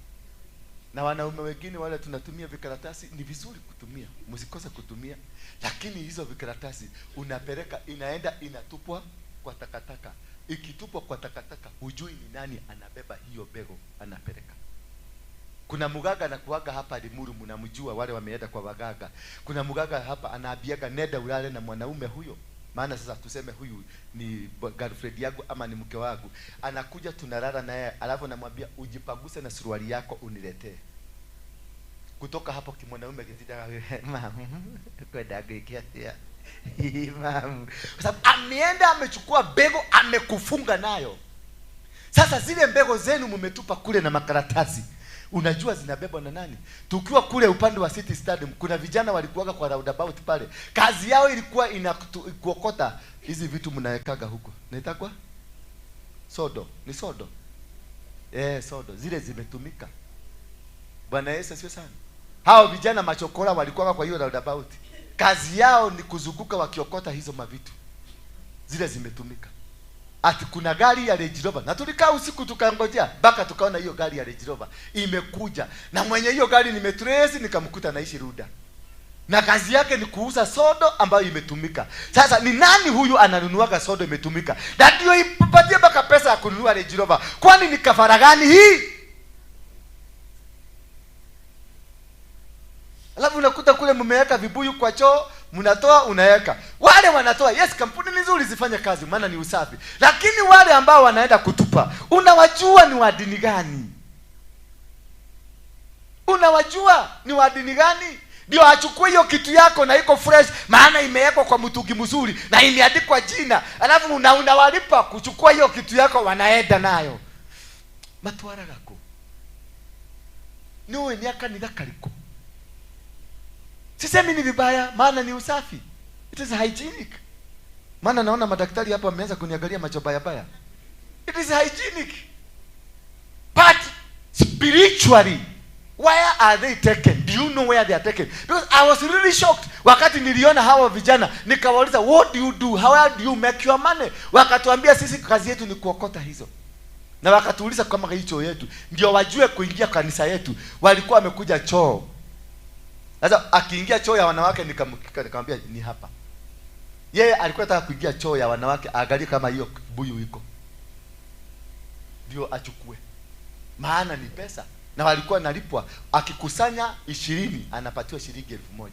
Na wanaume wengine wale tunatumia vikaratasi, ni vizuri kutumia, msikose kutumia, lakini hizo vikaratasi unapeleka, inaenda inatupwa kwa takataka. Ikitupwa kwa takataka, hujui ni nani anabeba hiyo mbegu anapeleka. Kuna mganga anakuaga hapa Limuru, mnamjua wale wameenda kwa waganga. Kuna mganga hapa anaambiaga nenda ulale na mwanaume huyo. Maana sasa tuseme huyu ni girlfriend yangu ama ni mke wangu. Anakuja tunalala naye, alafu namwambia ujipaguse na suruali yako uniletee. Kutoka hapo kimwanaume kitida mamu kwenda kuikia. Mamu. Kwa sababu ameenda amechukua mbegu amekufunga nayo. Sasa zile mbegu zenu mmetupa kule na makaratasi. Unajua zinabebwa na nani? Tukiwa kule upande wa City Stadium, kuna vijana walikuwaga kwa roundabout pale. Kazi yao ilikuwa kuokota hizi vitu mnawekaga huko. Naitagwa sodo, ni sodo. Sodo zile zimetumika. Bwana Yesu asifiwe sana. Hao vijana machokora walikuwa kwa hiyo roundabout. Kazi yao ni kuzunguka wakiokota hizo mavitu. Zile zimetumika. Ati kuna gari ya Range Rover. Na tulikaa usiku tukangojea mpaka tukaona hiyo gari ya Range Rover imekuja. Na mwenye hiyo gari nimetrace nikamkuta anaishi Ruda. Na kazi yake ni kuuza sodo ambayo imetumika. Sasa ni nani huyu ananunuaga sodo imetumika? Na ndio ipatie mpaka pesa ya kununua Range Rover. Kwani ni kafara gani hii? Alafu unakuta kule mmeweka vibuyu kwa choo, mnatoa unaweka. Wale wanatoa, yes, kampuni ni nzuri zifanye kazi maana ni usafi. Lakini wale ambao wanaenda kutupa, unawajua ni wa dini gani? Unawajua ni wa dini gani? Ndio achukue hiyo kitu yako na iko fresh, maana imewekwa kwa mtungi mzuri na imeandikwa jina. Alafu unawalipa kuchukua hiyo kitu yako, wanaenda nayo. Matwara gako. Niwe ni akanitha kariko. Sisemi ni vibaya, maana ni usafi. It is hygienic. Maana naona madaktari hapa wameanza kuniangalia macho baya baya. It is hygienic. But spiritually, where are they taken? Do you know where they are taken? Because I was really shocked wakati niliona hawa vijana, nikawauliza what do you do? How do you make your money? Wakatuambia sisi kazi yetu ni kuokota hizo. Na wakatuuliza kama hicho yetu ndio wajue kuingia kanisa yetu. Walikuwa wamekuja choo. Sasa akiingia choo ya wanawake nikamwambia ni hapa. Yeye alikuwa anataka kuingia choo ya wanawake aangalie kama hiyo buyu iko. Ndio achukue. Maana ni pesa. Na walikuwa nalipwa, akikusanya 20 anapatiwa shilingi 1000.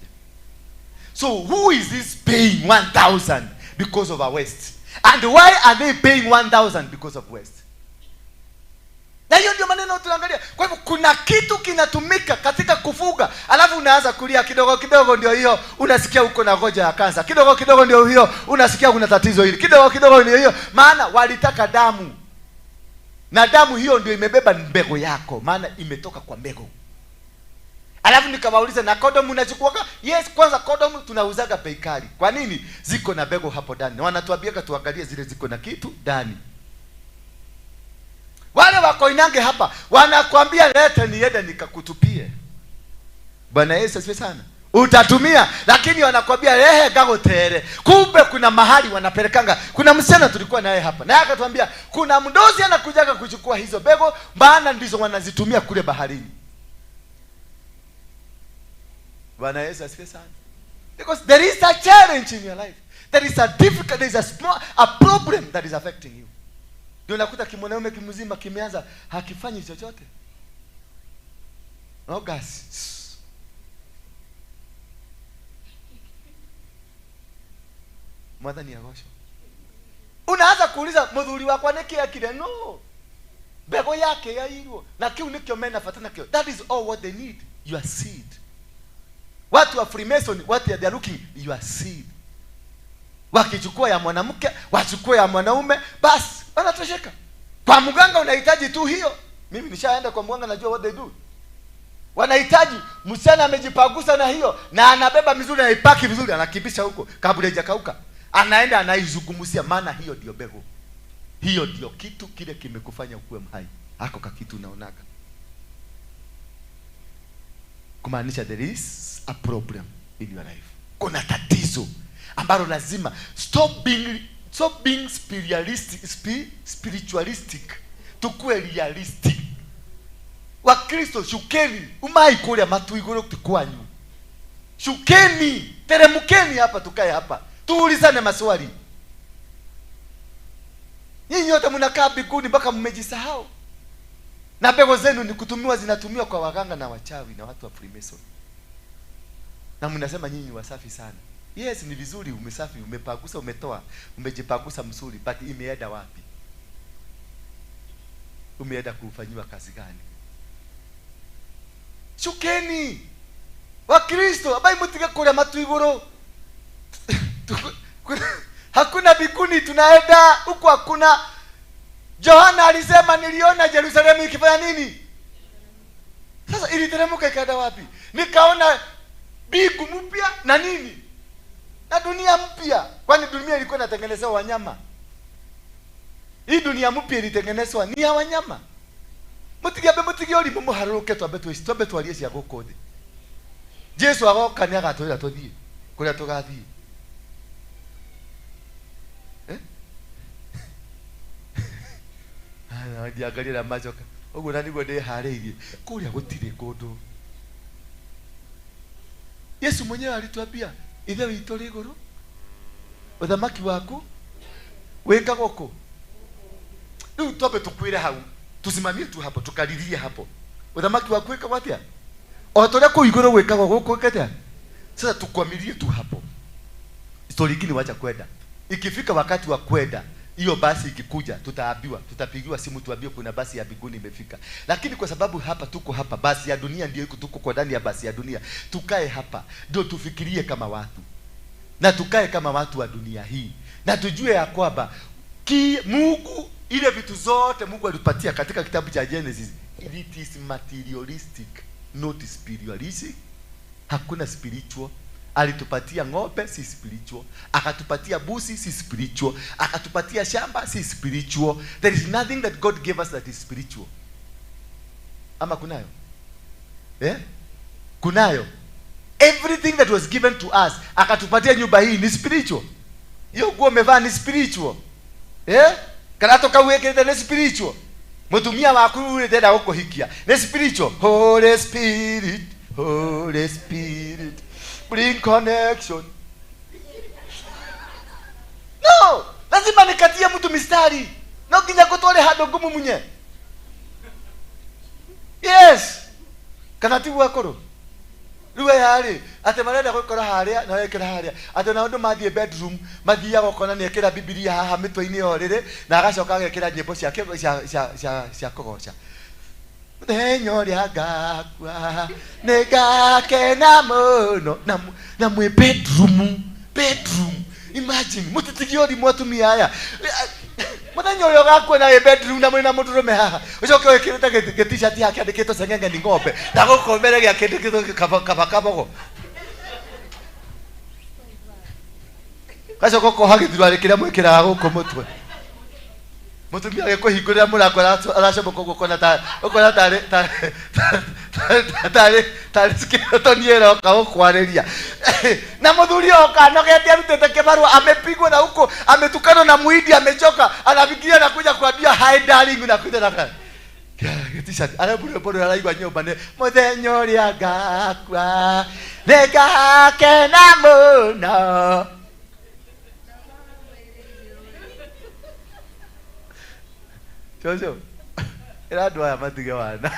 So who is this paying 1000 because of our waste? And why are they paying 1000 because of waste? Na hiyo ndio maneno tunaangalia. Kwa hivyo kuna kitu kinatumika katika kufuga. Alafu unaanza kulia kidogo kidogo, ndio hiyo unasikia uko na goja ya kansa. Kidogo kidogo ndio hiyo unasikia kuna tatizo hili. Kidogo kidogo ndio hiyo. Maana walitaka damu. Na damu hiyo ndio imebeba mbegu yako, maana imetoka kwa mbegu. Alafu nikawauliza na kondomu unachukuaga? Yes, kwanza kondomu tunauzaga bei kali. Kwa nini? Ziko na mbegu hapo ndani. Wanatuambia tuangalie zile ziko na kitu ndani. Wale wako Inange hapa wanakuambia lete niende nikakutupie. Bwana Yesu asifiwe sana. Utatumia, lakini wanakuambia rehe gagotere. Kumbe kuna mahali wanapelekanga. Kuna msichana tulikuwa naye hapa. Naye akatuambia kuna mdozi anakujaga kuchukua hizo bego, maana ndizo wanazitumia kule baharini. Bwana Yesu asifiwe sana. Because there is a challenge in your life. There is a difficult, there is a small a problem that is affecting you. Ndio nakuta kimwanaume kimzima kimeanza hakifanyi chochote. No gas. Mwathani agocwo. Unaanza kuuliza muthuri wakwa niki akire? No. Mbegu yake yairwo na kiu nikio mena bata nakio. That is all what they need. Your seed. Watu wa Freemason, what they are looking, your seed. Wakichukua ya mwanamke, wachukua ya mwanaume, basi wanatosheka. Kwa mganga unahitaji tu hiyo. Mimi nishaenda kwa mganga, najua what they do. Wanahitaji msichana amejipagusa na hiyo na anabeba vizuri, anaipaki vizuri, anakibisha huko kabla haijakauka. Anaenda anaizungumzia, maana hiyo ndio mbegu. Hiyo ndio kitu kile kimekufanya ukuwe mhai. Hako ka kitu unaonaga. Kumaanisha there is a problem in your life. Kuna tatizo ambalo lazima stop being spiritualistic. Tukue realistic. Wakristo shukeni, umai kule matu igoro tukwanyu. Shukeni, teremukeni hapa, tukae hapa. Tuulizane maswali. Nyinyi wote mnakaa mbinguni mpaka mmejisahau. Na mbegu zenu ni kutumiwa, zinatumiwa kwa waganga na wachawi na watu wa Freemason. Na mnasema nyinyi ni wasafi sana. Yes, ni vizuri umesafi, umepagusa, umetoa, umejipagusa mzuri, but imeenda wapi? Umeenda kufanyiwa kazi gani? Shukeni Wakristo abai mutige kuria matu iguru. Hakuna bikuni tunaenda huko, hakuna. Yohana alisema niliona Yerusalemu ikifanya nini? Sasa iliteremka ikaenda wapi? Nikaona mbingu mpya na nini? Na dunia mpya. Kwani dunia ilikuwa inatengenezewa wanyama? Hii dunia mpya ilitengenezwa ni ya wanyama. Mutigabe mutige uri mumuharuke twambe twambe twarie cia guku thi. Jesu agoka ni agatwira tuthie kuria tugathie. Eh? Ana ndiangaria macoka. Uguo na niguo ndihariirie. Kuria gutire kundu. Yesu mwenyewe alituambia ithe witũ rĩ igũrũ, uthamaki waku wĩkagwo kũ. Rĩu twambe tukwĩre hau, tusimamie tu hapo, tukaririe hapo. Uthamaki waku wĩkagwo atĩa? O ta ũrĩa kũu igũrũ gwĩkagwo gũkũ atĩa? Sasa tukwamirie tu hapo. Story ingine wacha kwenda. Ikifika wakati wa kwenda, hiyo basi ikikuja, tutaambiwa, tutapigiwa simu tuambiwe kuna basi ya mbinguni imefika. Lakini kwa sababu hapa tuko hapa, basi ya dunia ndio iko, tuko kwa ndani ya basi ya dunia. Tukae hapa, ndio tufikirie kama watu. Na tukae kama watu wa dunia hii. Na tujue ya kwamba Mungu, ile vitu zote Mungu alitupatia katika kitabu cha Genesis, it is materialistic, not spiritualistic. Hakuna spiritual. Alitupatia ng'ombe, si spiritual. Akatupatia busi, si spiritual. Akatupatia shamba, si spiritual. There is nothing that God gave us that is spiritual. Ama kunayo? Eh? Kunayo. Everything that was given to us, akatupatia nyumba hii ni spiritual. Hiyo nguo umevaa ni spiritual. Eh? Karato kawekete ni spiritual. Mutumia waku urenda gukuhikia ni spiritual. Holy Spirit, Holy Spirit, bring connection. No, lazima nikatie mtu mistari. No nginya gutware handu ngumu munye. Yes. Kana ti gwakuru. Riu aya ati marenda gwikora haria na wekira haria. Ati na andu mathie bedroom, mathiaga ukona ni ekira Biblia haha mitwe-ini ya uriri na agacoka agekira nyimbo ciake cia kugoca. Muthenya ũrĩa ngakua nĩngakena mũno. Na mwĩ bedroom, bedroom. Imagine mutitigie ũrimũ atumia aya. Muthenya ũrĩa ũgakua na wĩ bedroom na mwĩ na mũndũrũme haha, ũcoke wĩkĩrĩte gĩ-t-shirt yake kĩandĩkĩtwo ceng'eng'e ni ng'ombe na gũkũ mbere gĩakĩndĩkĩtwo kaba kabogo. Gacoka ũkoha gĩthurarĩ kĩrĩa mwĩkĩraga gũkũ mũtwe. Mutumia agĩkũhingũrĩra mũrango aracomoka ũguo ũkona ũkona tarĩ skeleton ĩroka gũkwarĩria. Na mũthuri oka anogete arutĩte kĩbarũa, amepigwa na huko, ametukanwa na muhindi, amechoka, anafikiria anakuja kuambia hi darling, unakuja na t-shirt. Arabure araigua nyũmba nĩ mũthenya ũrĩa ngakua nĩngakena mũno. Jojo, ĩra andũ aya matige wana.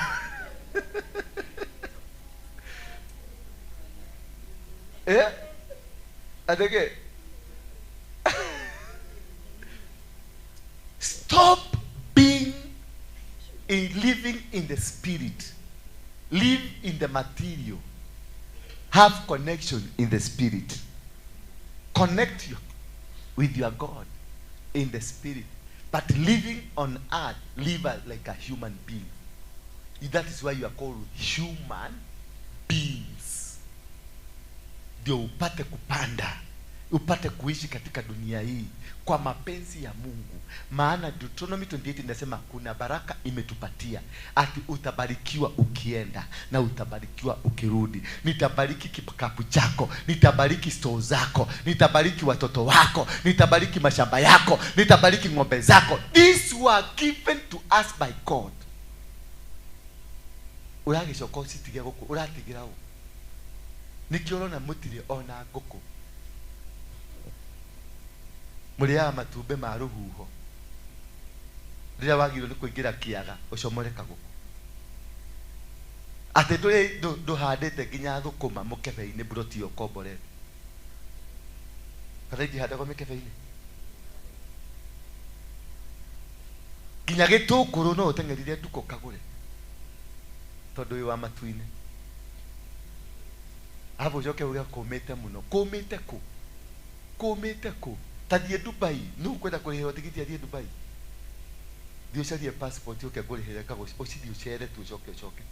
Eh? Ateke. Stop being in living in the spirit. Live in the material. Have connection in the spirit. Connect you with your God in the spirit. But living on earth, live like a human being. That is why you are called human beings. Ndio upate kupanda, upate kuishi katika dunia hii kwa mapenzi ya Mungu. Maana Deuteronomy 28 inasema kuna baraka imetupatia, ati utabarikiwa ukienda na utabarikiwa ukirudi. Nitabariki kikapu chako, nitabariki store zako, nitabariki watoto wako, nitabariki mashamba yako, nitabariki ng'ombe zako. These were given to us by God. Uragicoka ucitige guku, uratigira u. Nikio urona mutire ona nguku. Mũrĩaga matumbĩ ma rũhuho. Rĩrĩa wagĩrĩirwo nĩ kũingĩra kĩaga ũcomore kagũkũ. Atĩ ndũrĩ ndũhandĩte nginya thũkũma mũkebe-inĩ mburoti ĩyo ũkomborete. Kana itihandagwo mĩkebe-inĩ? Nginya gĩtũngũrũ no ũteng'erire nduka ũkagũre tondũ wĩ wa matu-inĩ. Arabu ũcoke uge kũmĩte mũno. Kũmĩte kũ? Kũmĩte kũ? Ta thiĩ Dubai, nũ ũkwenda kũrĩhĩrwo tigiti athiĩ Dubai? Thiĩ ũcarie passport ũke ngũrĩhĩre ũcithiĩ ũcere tu ũcoke ũcoke.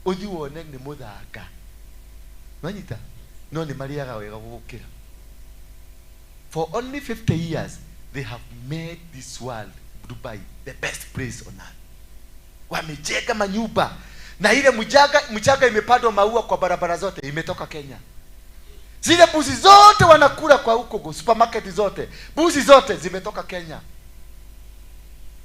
Ũthiĩ wone nĩ mũthanga. Nwanyita? No nĩ marĩaga wega gũgũkĩra. For only 50 years, they have made this world, Dubai, the best place on earth. Wamejenga manyumba. Na ile mchanga imepandwa maua kwa barabara zote, imetoka Kenya. Zile busi zote wanakula kwa huko, supermarket zote, busi zote zimetoka Kenya.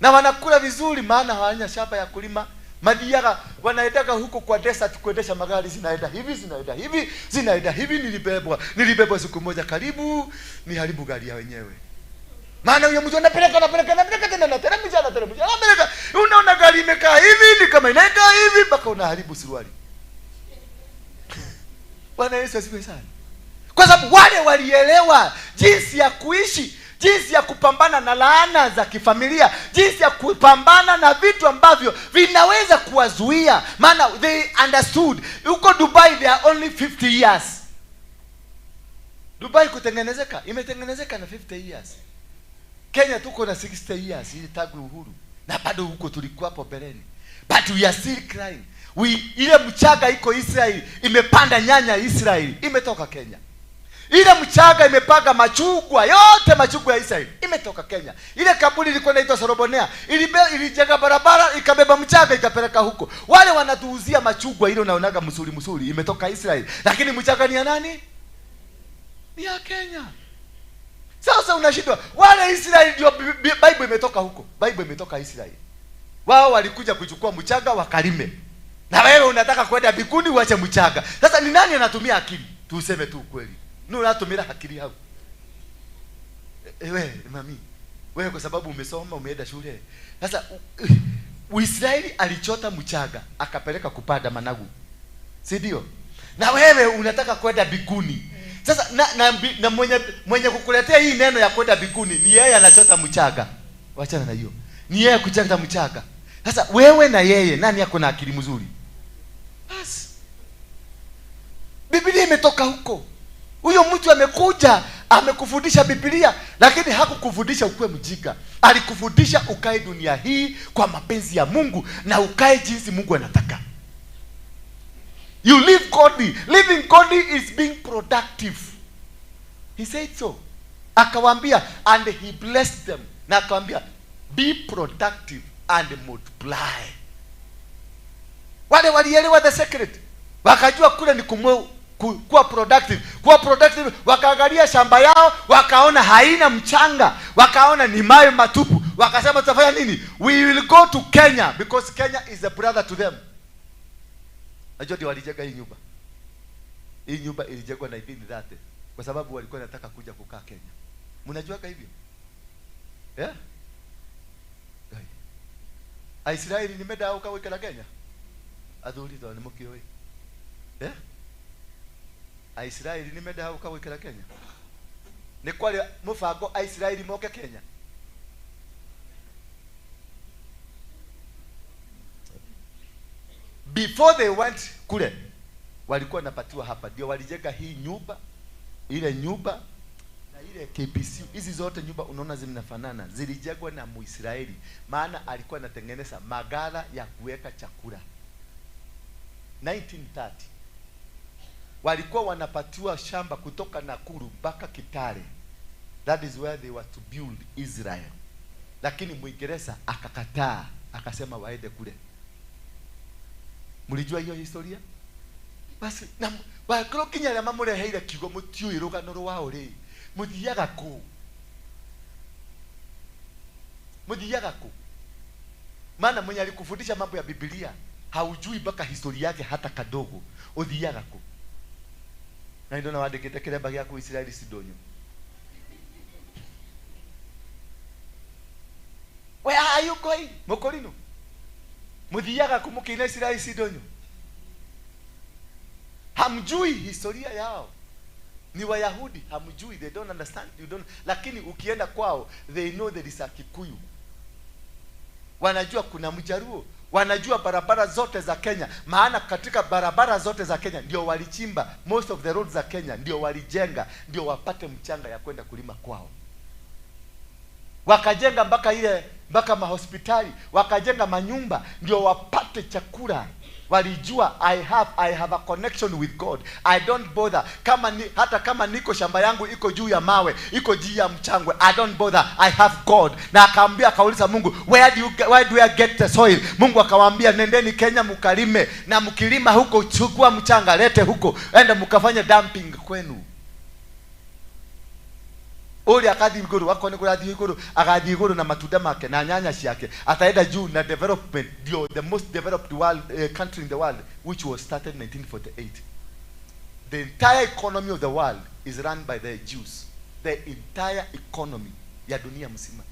Na wanakula vizuri maana hawana shamba ya kulima. Madiaga wanaendaga huko kwa desert kuendesha magari, zinaenda hivi, zinaenda hivi, zinaenda hivi. Nilibebwa siku moja karibu niharibu gari ya wenyewe. Maana huyo mtu anapeleka anapeleka anapeleka tena na teremsha na teremsha anapeleka. Unaona gari imekaa hivi ni kama inaenda hivi mpaka unaharibu suruali. Bwana Yesu asifiwe sana. Kwa sababu wale walielewa jinsi ya kuishi, jinsi ya kupambana na laana za kifamilia, jinsi ya kupambana na vitu ambavyo vinaweza kuwazuia. Maana they understood. Huko Dubai they are only 50 years. Dubai kutengenezeka, imetengenezeka na 50 years. Kenya tuko na 60 years ili tangu uhuru. Na bado huko tulikuwa hapo mbeleni. But we are still crying. Ile mchanga iko Israeli, imepanda nyanya Israeli, imetoka Kenya. Ile mchanga imepanga machungwa, yote machungwa ya Israeli imetoka Kenya. Ile kampuni ilikuwa inaitwa Sorobonea, ilijenga barabara ikabeba mchanga ikapeleka huko. Wale wanatuuzia machungwa ile unaonaga msuri msuri imetoka Israeli. Lakini mchanga ni ya nani? Ni ya Kenya. Sasa unashindwa. Wale Israeli ndio Bible imetoka huko. Bible imetoka Israeli. Wao walikuja kuchukua mchanga wakalime. Na wewe unataka kwenda mbinguni uache mchanga. Sasa ni nani anatumia akili? Tuseme tu ukweli. Ni unatumia akili hapo. Wewe mami, wewe kwa sababu umesoma umeenda shule. Sasa Uisraeli alichota mchanga akapeleka kupanda managu. Si ndio? Na wewe unataka kwenda mbinguni. Sasa na mwenye kukuletea hii neno ya kwenda mbinguni ni yeye anachota mchanga. Wachana na hiyo. Ni yeye kuchota mchanga. Sasa wewe na yeye nani yako na akili mzuri? Basi. Biblia imetoka huko. Huyo mtu amekuja amekufundisha Biblia, lakini hakukufundisha ukue mjinga. Alikufundisha ukae dunia hii kwa mapenzi ya Mungu na ukae jinsi Mungu anataka. You live godly. Living godly is being productive. He said so. Akawaambia, and he blessed them. Na akawaambia, be productive and multiply. Wale walielewa the secret. Wakajua kule ni kuwa productive. Kuwa productive, wakaangalia shamba yao, wakaona haina mchanga, wakaona ni mawe matupu. Wakasema tutafanya nini? We will go to Kenya because Kenya is a brother to them. Najua ndio walijenga hii nyumba. Hii nyumba ilijengwa 1930 kwa sababu walikuwa wanataka kuja kukaa Kenya. Mnajua hivyo? Yeah? Aisraeli ni meda au kaweka Kenya? Athuri to ni mukioe. Yeah? Aisraeli ni meda au kaweka Kenya? Ni kwali mubango Aisraeli moke Kenya. Before they went kule, walikuwa napatiwa hapa. Ndio walijenga hii nyumba, ile nyumba na ile KPC. Hizi zote nyumba unaona zinafanana, zilijengwa na Muisraeli, maana alikuwa anatengeneza magala ya kuweka chakula. 1930 walikuwa wanapatiwa shamba kutoka Nakuru mpaka Kitale. That is where they were to build Israel. Lakini Muingereza akakataa, akasema waende kule. Mlijua hiyo historia? Basi na bakro kinya ya mamureheire kiugo mutiui rugano rwao ri. Muthiaga ku? Muthiaga ku? Maana mwenye alikufundisha mambo ya Biblia haujui mpaka historia yake hata kadogo. Uthiaga ku? Na ndio na wandikite kiremba gyaku Israeli sidonyo. Where are you going? Mokorino. Muthiaga ku mukina Israeli sidonyo? Hamjui historia yao. Ni Wayahudi, hamjui, they don't understand, you don't. Lakini ukienda kwao, they know there is a Kikuyu. Wanajua kuna Mjaruo, wanajua barabara zote za Kenya, maana katika barabara zote za Kenya ndio walichimba, most of the roads za Kenya ndio walijenga, ndio wapate mchanga ya kwenda kulima kwao. Wakajenga mpaka ile mpaka mahospitali, wakajenga manyumba ndio wapate chakula. Walijua I have a connection with God. I don't bother. Kama ni, hata kama niko shamba yangu iko juu ya mawe, iko juu ya mchangwe, I don't bother. I have God. Na akaambia, akauliza Mungu, where do I get the soil? Mungu akawaambia, nendeni Kenya mkalime, na mkilima huko chukua mchanga lete huko, enda mkafanye dumping kwenu. Uli akathi iguru, wako ni kurathi iguru, agathi iguru na matunda make na nyanya ciake, ataenda juu na development, ndio the most developed world, country in the world, which was started in 1948. The entire economy of the world is run by the Jews. The entire economy ya dunia mzima.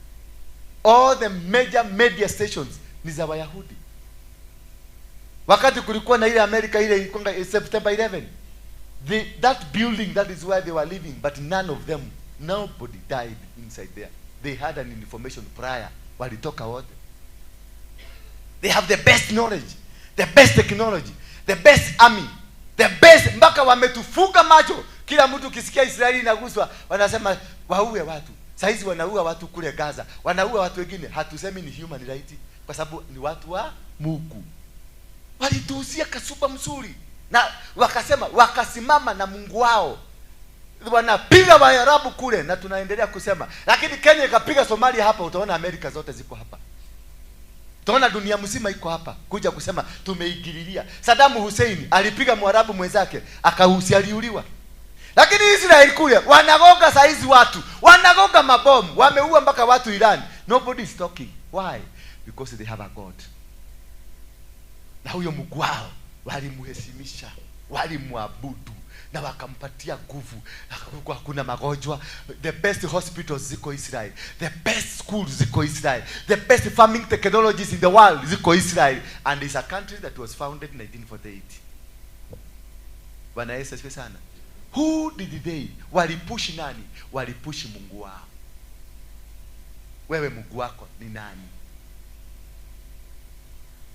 All the major media stations ni za Wayahudi. Wakati kulikuwa na ile Amerika ile ilikuwa September 11, that building, that is where they were living, but none of them, nobody died inside there. They had an information prior. Walitoka wote. They have the best knowledge, the best technology, the best army, the best. Mpaka wametufunga macho. Kila mtu ukisikia Israeli inaguswa, wanasema waue watu. Saizi wanaua watu kule Gaza, wanaua watu wengine. Hatusemi ni human right kwa sababu ni watu wa Mungu. Walituhusia kasuba mzuri na wakasema, wakasimama na Mungu wao. Wanapiga Waarabu kule na tunaendelea kusema. Lakini Kenya ikapiga Somalia hapa, utaona Amerika zote ziko hapa. Utaona dunia mzima iko hapa kuja kusema tumeingililia. Saddam Hussein alipiga Mwarabu mwenzake, akahusialiuliwa. Lakini Israel kule wanagonga saizi watu, wanagonga mabomu, wameua mpaka watu Iran. Nobody is talking. Why? Because they have a God. Na huyo Mungu wao walimuheshimisha, walimuabudu na wakampatia nguvu. Hakuna magonjwa. The best hospitals ziko Israel, the best schools ziko Israel, the best farming technologies in the world ziko Israel. And it's a country that was founded in 1948. Bwana Yesu asifiwe sana. Who did they? Walipushi nani? Walipushi Mungu wao. Wewe Mungu wako ni nani?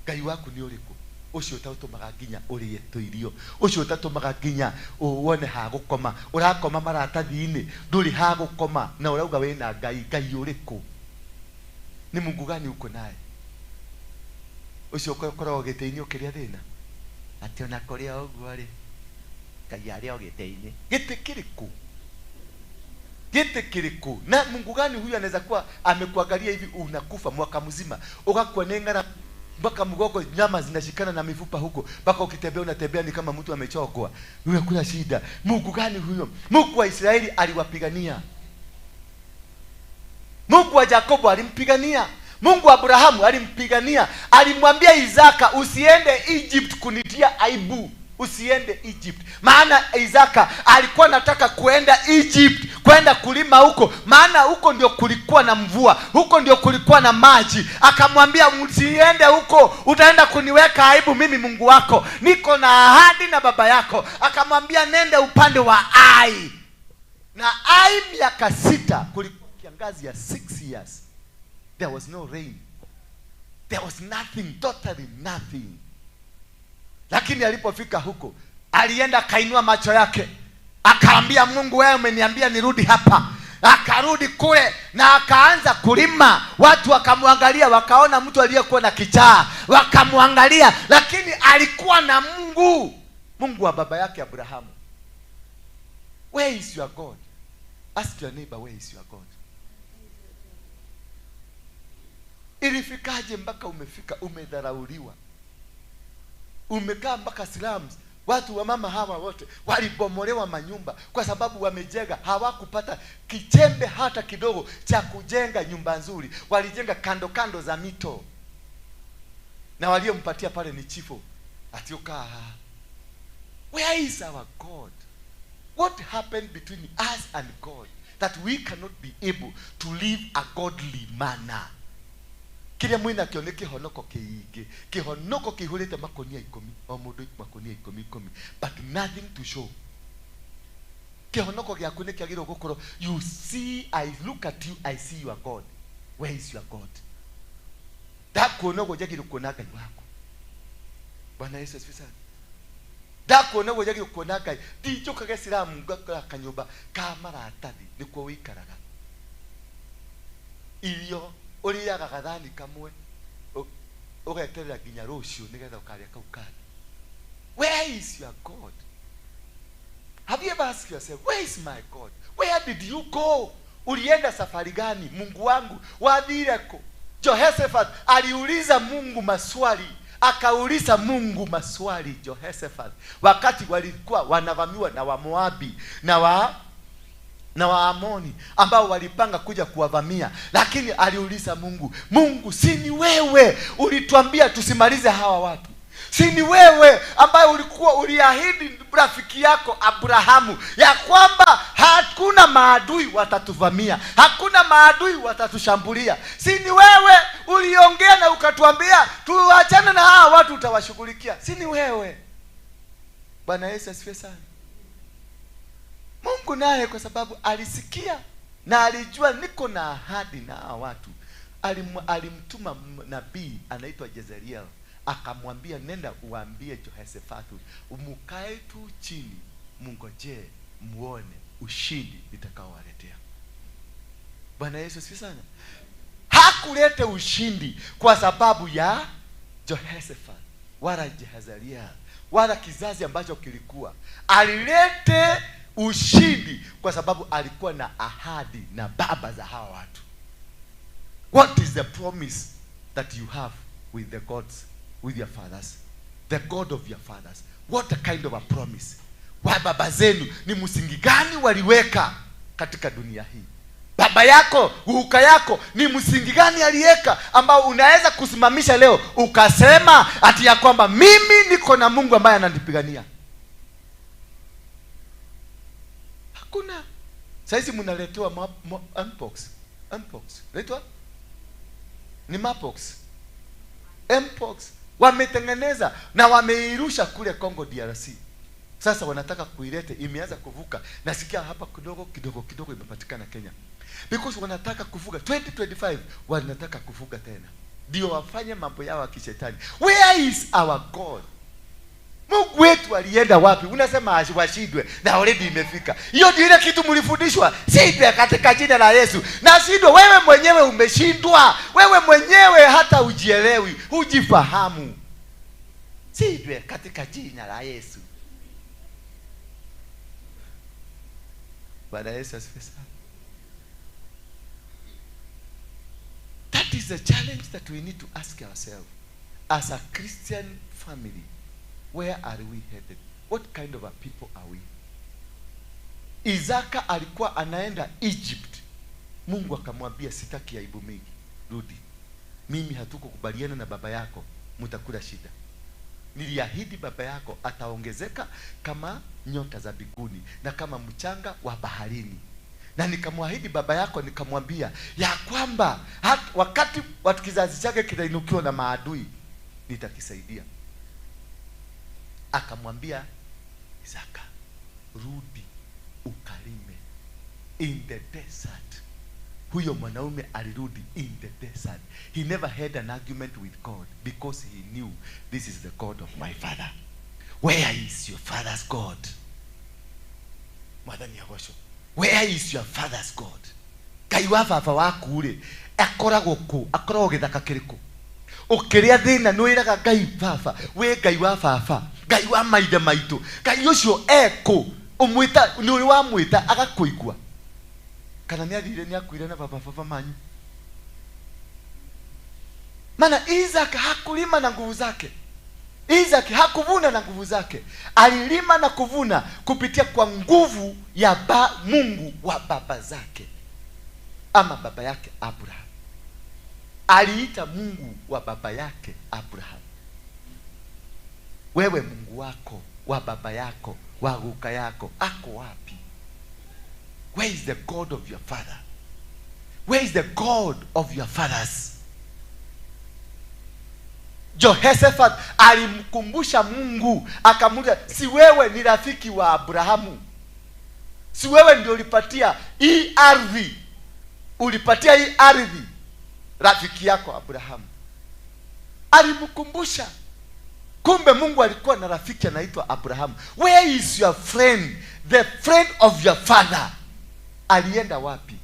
Ngai waku ni ũrĩkũ? Ũcio ũtatũmaga nginya ũrĩe tũirio, ũcio ũtatũmaga nginya wone ha gũkoma, ũrakoma maratathi-inĩ, ndũrĩ ha gũkoma, na ũrauga wĩna Ngai. Ngai ũrĩkũ? Ni Mungu gani uko naye? Ũcio ũkoragwo gĩtĩ-inĩ ũkĩrĩa thĩna, atĩ ona kũrĩa ũguo rĩ, Ngai arĩ o gĩtĩ-inĩ. Gĩtĩ kĩrĩkũ? Gĩtĩ kĩrĩkũ? Na Mungu gani huyu anaweza kuwa amekuangalia hivi unakufa mwaka mzima, ukakuwa nengara mpaka mgongo nyama zinashikana na mifupa huko, mpaka ukitembea unatembea ni kama mtu amechokwa. Huyo kuna shida. Mungu gani huyo? Mungu wa Israeli aliwapigania. Mungu wa Yakobo alimpigania. Mungu wa Abrahamu alimpigania. Alimwambia Isaka, usiende Egypt kunitia aibu. Usiende Egypt. Maana Isaka alikuwa anataka kuenda Egypt, kwenda kulima huko, maana huko ndio kulikuwa na mvua, huko ndio kulikuwa na maji. Akamwambia usiende huko, utaenda kuniweka aibu mimi Mungu wako, niko na ahadi na baba yako. Akamwambia nende upande wa Ai. Na Ai miaka 6 kulikuwa kiangazi ya 6 years. There was no rain. There was nothing, totally nothing. Lakini alipofika huko, alienda akainua macho yake, akaambia Mungu, wewe umeniambia nirudi hapa. Akarudi kule na akaanza kulima. Watu wakamwangalia, wakaona mtu aliyekuwa na kichaa, wakamwangalia, lakini alikuwa na Mungu, Mungu wa baba yake Abrahamu. Where is your God? Ask your neighbor, where is your God? Ilifikaje mpaka umefika umedharauliwa? Umekaa mpaka slums. Watu wa mama hawa wote walibomolewa manyumba kwa sababu wamejenga, hawakupata kichembe hata kidogo cha kujenga nyumba nzuri. Walijenga kando kando za mito, na waliompatia pale ni chifu atioka. Where is our God? What happened between us and God that we cannot be able to live a godly manner? Kiria mwina kio ni kihonoko kiingi, kihonoko kihurite makonia 10, o mundu makonia 10 10, but nothing to show. Kihonoko gyaku ni kiagirwo gukorwo, you see, I look at you, I see your God. Where is your God? Ndakuona uguo njagirwo kuona Ngai waku. Bwana Yesu asifiwe sana. Ndakuona uguo njagirwo kuona Ngai. Ndinjũkage Silamu ngakora kanyũmba ka maratathi nĩkuo wĩikaraga. Irio ũrĩaga gathani kamwe ũgeterera nginya rũciũ nĩgetha ũkarĩa kau kangĩ. Where is your God? Have you ever asked yourself, where is my God? Where did you go? Ulienda safari gani? Mungu wangu wathire kũ? Jehoshaphat aliuliza Mungu maswali. Akauliza Mungu maswali Jehoshaphat wakati walikuwa wanavamiwa na Wamoabi na Waamoni ambao walipanga kuja kuwavamia, lakini aliuliza Mungu, Mungu, si ni wewe ulituambia tusimalize hawa watu? Si ni wewe ambaye ulikuwa uliahidi rafiki yako Abrahamu ya kwamba hakuna maadui watatuvamia, hakuna maadui watatushambulia? Si ni wewe uliongea na ukatuambia tuachane na hawa watu, utawashughulikia? Si ni wewe? Bwana Yesu asifiwe sana. Mungu naye kwa sababu alisikia na alijua niko na ahadi na hawa watu, alimtuma nabii anaitwa Jezreel, akamwambia nenda uambie Jehoshaphat mukae tu chini mungojee muone ushindi nitakaowaletea. Bwana Yesu asifiwe sana. Hakulete ushindi kwa sababu ya Jehoshaphat wala Jezreel wala kizazi ambacho kilikuwa. Alilete ushindi kwa sababu alikuwa na ahadi na baba za hawa watu. What is the promise that you have with the gods, with your fathers, the God of your fathers? What a kind of a promise? Wa baba zenu ni msingi gani waliweka katika dunia hii? Baba yako, uka yako ni msingi gani aliweka ambao unaweza kusimamisha leo ukasema ati ya kwamba mimi niko na Mungu ambaye ananipigania? Hakuna. Saizi mnaletewa mpox. Mpox. Letwa? Ni mpox. Mpox. Wametengeneza na wameirusha kule Congo DRC. Sasa wanataka kuilete, imeanza kuvuka. Nasikia hapa kidogo kidogo kidogo imepatikana Kenya. Because wanataka kuvuka 2025, wanataka kuvuka tena. Ndio wafanye mambo yao ya kishetani. Where is our God? Mungu wetu alienda wapi? Unasema washindwe na already imefika. Hiyo ndio ile kitu mlifundishwa. Shindwe katika jina la Yesu. Na shindwe wewe mwenyewe, umeshindwa. Wewe mwenyewe hata ujielewi, hujifahamu. Shindwe katika jina la Yesu. Bwana Yesu asifiwe sana. That is the challenge that we need to ask ourselves as a Christian family. Where are we headed? What kind of a people are we? Isaka alikuwa anaenda Egypt. Mungu akamwambia sitaki aibu mingi, rudi. Mimi hatukukubaliana na baba yako, mtakula shida. Niliahidi baba yako ataongezeka kama nyota za mbinguni na kama mchanga wa baharini. Na nikamwahidi baba yako, nikamwambia ya kwamba wakati watu kizazi chake kitainukiwa na maadui nitakisaidia. Akamwambia Isaka, rudi ukalime in the desert. Huyo mwanaume alirudi in the desert. He never had an argument with God because he knew this is the God of my father. Where is your father's God? Mwathani agocwo. Where is your father's God? Ngai wa baba waku rĩ, akoragwo kũ? Akoragwo gĩthaka kĩrĩkũ? Ũkĩrĩa thĩna nĩ wĩraga Ngai baba, wĩ Ngai wa baba, Ngai wa maithe maitũ. Ngai ũcio ekũ? Ũmwĩta, nĩ ũrĩ wamwĩta agakũigua. Kana nĩ athire, nĩ akuire na baba baba manyu. Maana Isaac hakulima na nguvu zake. Isaac hakuvuna na nguvu zake. Alilima na kuvuna kupitia kwa nguvu ya Mungu wa baba zake, ama baba yake Abraham. Aliita Mungu wa baba yake Abraham. Wewe Mungu wako wa baba yako wa guka yako ako wapi? Where is the God of your father? Where is the God of your fathers? Jehoshaphat alimkumbusha Mungu, akamuuliza, si wewe ni rafiki wa Abrahamu? Si wewe ndio ulipatia hii ardhi? Ulipatia hii ardhi rafiki yako Abrahamu. Alimkumbusha. Kumbe Mungu alikuwa na rafiki anaitwa Abrahamu. Where is your friend? The friend of your father. Alienda wapi?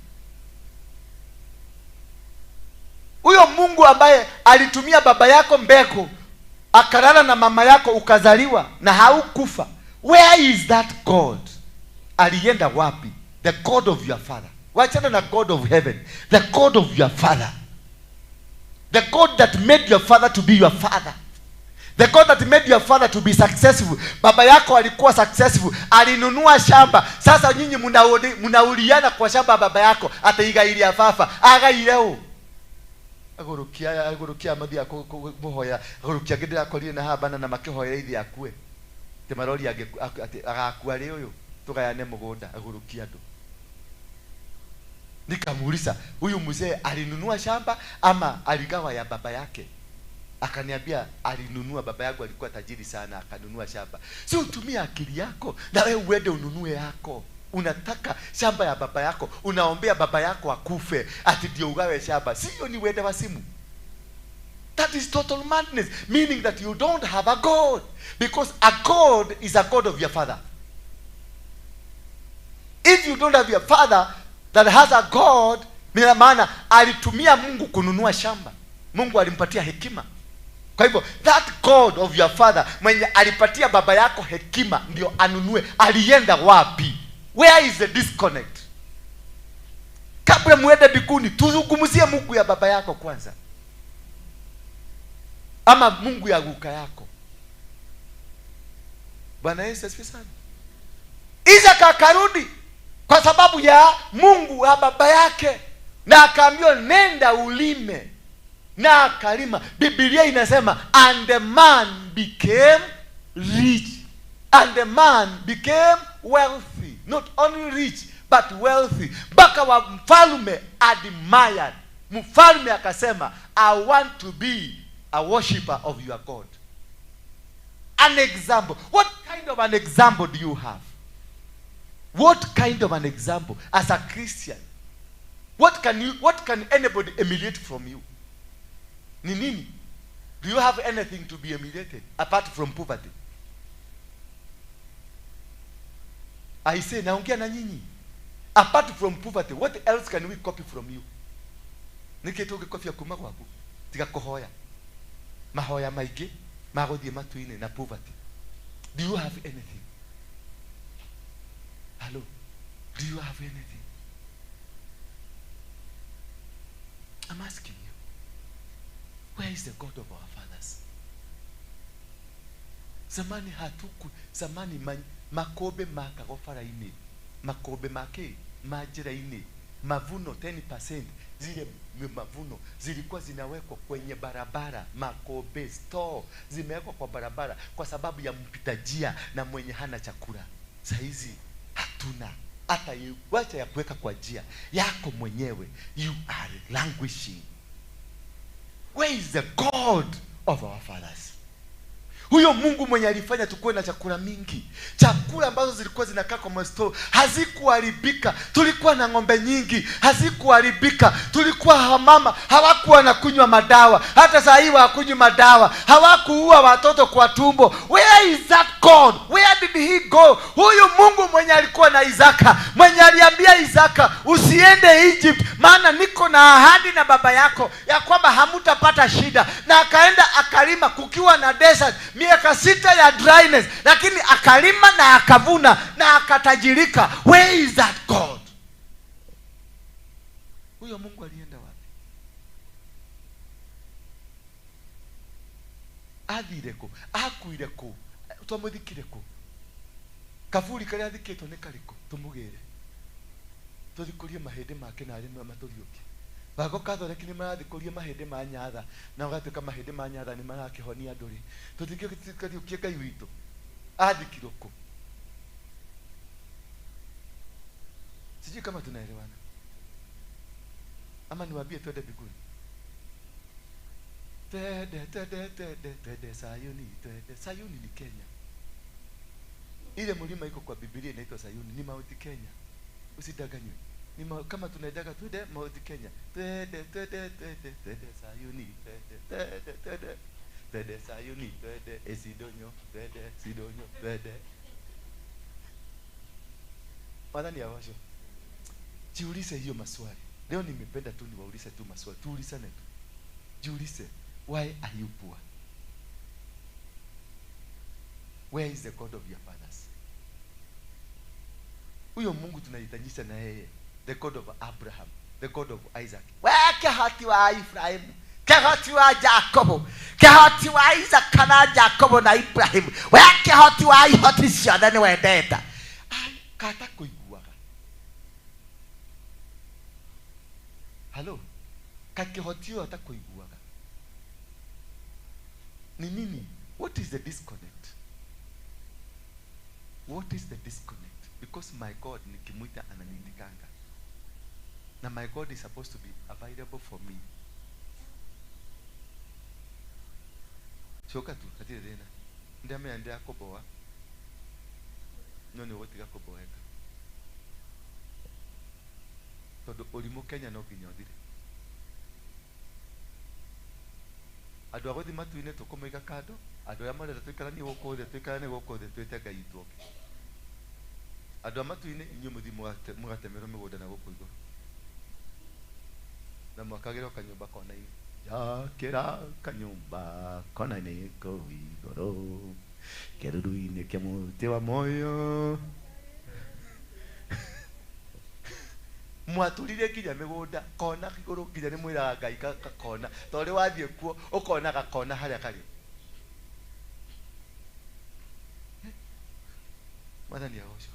Huyo Mungu ambaye alitumia baba yako mbegu, akalala na mama yako ukazaliwa na haukufa. Where is that God? Alienda wapi? The God of your father. Wachana na God of heaven. The God of your father. The God that made your father to be your father. The God that made your father to be successful. Baba yako alikuwa successful, alinunua shamba. Sasa nyinyi mnauliana kwa shamba baba yako, ataiga fafa, agaireo. Agurukia agurukia mathi muhoya, agurukia ngindira akorire na habana na makihoya ithi akue. Te marori agakua ri uyu, tugayane mugunda, agurukia andu. Nikamuuliza, huyu mzee alinunua shamba ama aligawa ya baba yake? Akaniambia alinunua, baba yangu alikuwa tajiri sana, akanunua shamba. Si utumie akili yako na wewe uende ununue yako. Unataka shamba ya baba yako, unaombea baba yako akufe ati ndio ugawe shamba. Sio ni uende wasimu. That is total madness, meaning that you don't have a God, because a God is a God of your father. If you don't have your father that has a God, maana alitumia Mungu kununua shamba. Mungu alimpatia hekima. Kwa hivyo that God of your father mwenye alipatia baba yako hekima ndio anunue, alienda wapi? Where is the disconnect? Kabla muende bikuni, tuzungumzie Mungu ya baba yako kwanza, ama Mungu ya guka yako. Bwana Yesu asifiwe sana. Isaka akarudi kwa sababu ya Mungu wa baba yake, na akaambiwa nenda ulime, na akalima. Biblia inasema and the man became rich, and the man became wealthy. Not only rich but wealthy. Mpaka wa mfalme admired. Mfalme akasema, I want to be a worshipper of your God. An example. What kind of an example do you have? What kind of an example as a Christian? What can anybody emulate from you? Ni nini? Do you have anything to be emulated apart from poverty? I say, naongea na nyinyi. Apart from poverty, what else can we copy from you? Niki tuge kofia kuma gwaku, tiga kuhoya. Mahoya maingĩ magũthiĩ matu-inĩ na poverty. Do you have anything? Hello? Do you have anything? I'm asking you. Where is the God of our fathers? Zamani hatuku, zamani makobe makagwo bara-inĩ, makobe make ma njĩra-inĩ, mavuno 10% zile mavuno zilikuwa zinawekwa kwenye barabara, makobe store zimewekwa kwa barabara kwa sababu ya mpita njia na mwenye hana chakula. Saizi hatuna hata wacha ya kuweka kwa njia yako mwenyewe. You are languishing. Where is the God of our fathers? Huyo Mungu mwenye alifanya tukuwe na chakula mingi, chakula ambazo zilikuwa zinakaa kwa masto hazikuharibika. Tulikuwa na ng'ombe nyingi, hazikuharibika. Tulikuwa hamama hawakuwa na kunywa madawa, hata saa hii hawakunywi madawa, hawakuua watoto kwa tumbo. Where is that God? Where did he go? Huyu Mungu mwenye alikuwa na Isaka, mwenye aliambia Isaka usiende Egypt, maana niko na ahadi na baba yako ya kwamba hamutapata shida, na akaenda akalima kukiwa na desert miaka 6 ya dryness, lakini akalima na akavuna na akatajirika. Where is that God? Huyo Mungu alienda wapi? Athire ku, akuire ku, twamuthikire ku, kaburi karia athikitwo ni kariku, tumugire tuthikũrie mahĩndĩ make na arĩ matũriũkie. Wago Catholic ni marathikũria mahĩndĩ ma nyatha, na ũgatuĩka mahĩndĩ ma nyatha nĩ marakĩhonia andũ rĩ, tũtingĩkĩriũkie Ngai witũ. Athikirwo kũ? Sijui kama tunaelewana ama niwaambie twende mbinguni. Twende twende twende twende Sayuni, twende. Sayuni ni Kenya. Ile mlima iko kwa Biblia inaitwa Sayuni, ni Mount Kenya. Usidanganywe. Ni kama tunaendaga twende Mount Kenya. Twende twende twende twende Sayuni, twende twende twende. Twende Sayuni, twende Esidonyo, twende Sidonyo, twende. Mwathani agocwo. Jiulize hiyo maswali. Leo nimependa tu niwaulize tu maswali. Tuulizane tu. Jiulize, why are you poor? Where is the God of your fathers? Huyo Mungu tunahitajisha na yeye, the God of Abraham, the God of Isaac. We kehoti wa Ibrahim, kehoti wa Jacobo, kehoti wa Isaac na Jacobo na Ibrahim. We kehoti wa ihoti ciothe ni wendete. Kata kuiguaga. Halo. Kakihoti yo atakuiguaga. Ni nini? What is the disconnect? What is the disconnect? Because my God nikimuita ananiitikanga. Na my God is supposed to be available for me. Shoka tu hatire thina. Ndiamenya ndirakuboa. No ni ũgũtiga kũboeka. Tondũ ũrimũ Kenya no nginya ũthire. Andũ a gũthiĩ matu-inĩ tũkũmaiga kando, andũ arĩa marenda tũikaranie gũkũ thĩ tũikaranie gũkũ thĩ twĩte Ngai witũ oke. Andũ a matu-inĩ inyuĩ mũthiĩ mũgatemerwo mĩgũnda na gũkũ igũrũ. Na mwakagĩrwo kanyũmba kona-inĩ. Njakĩra kanyũmba kona-inĩ kũu igũrũ. Kĩruru-inĩ kĩa mũtĩ wa muoyo. Mwaturire nginya mĩgũnda kona igũrũ nginya nĩ mwĩraga Ngai gakona tondũ wathiĩ kuo ũkona gakona harĩa karĩ. Mwathani agocwo.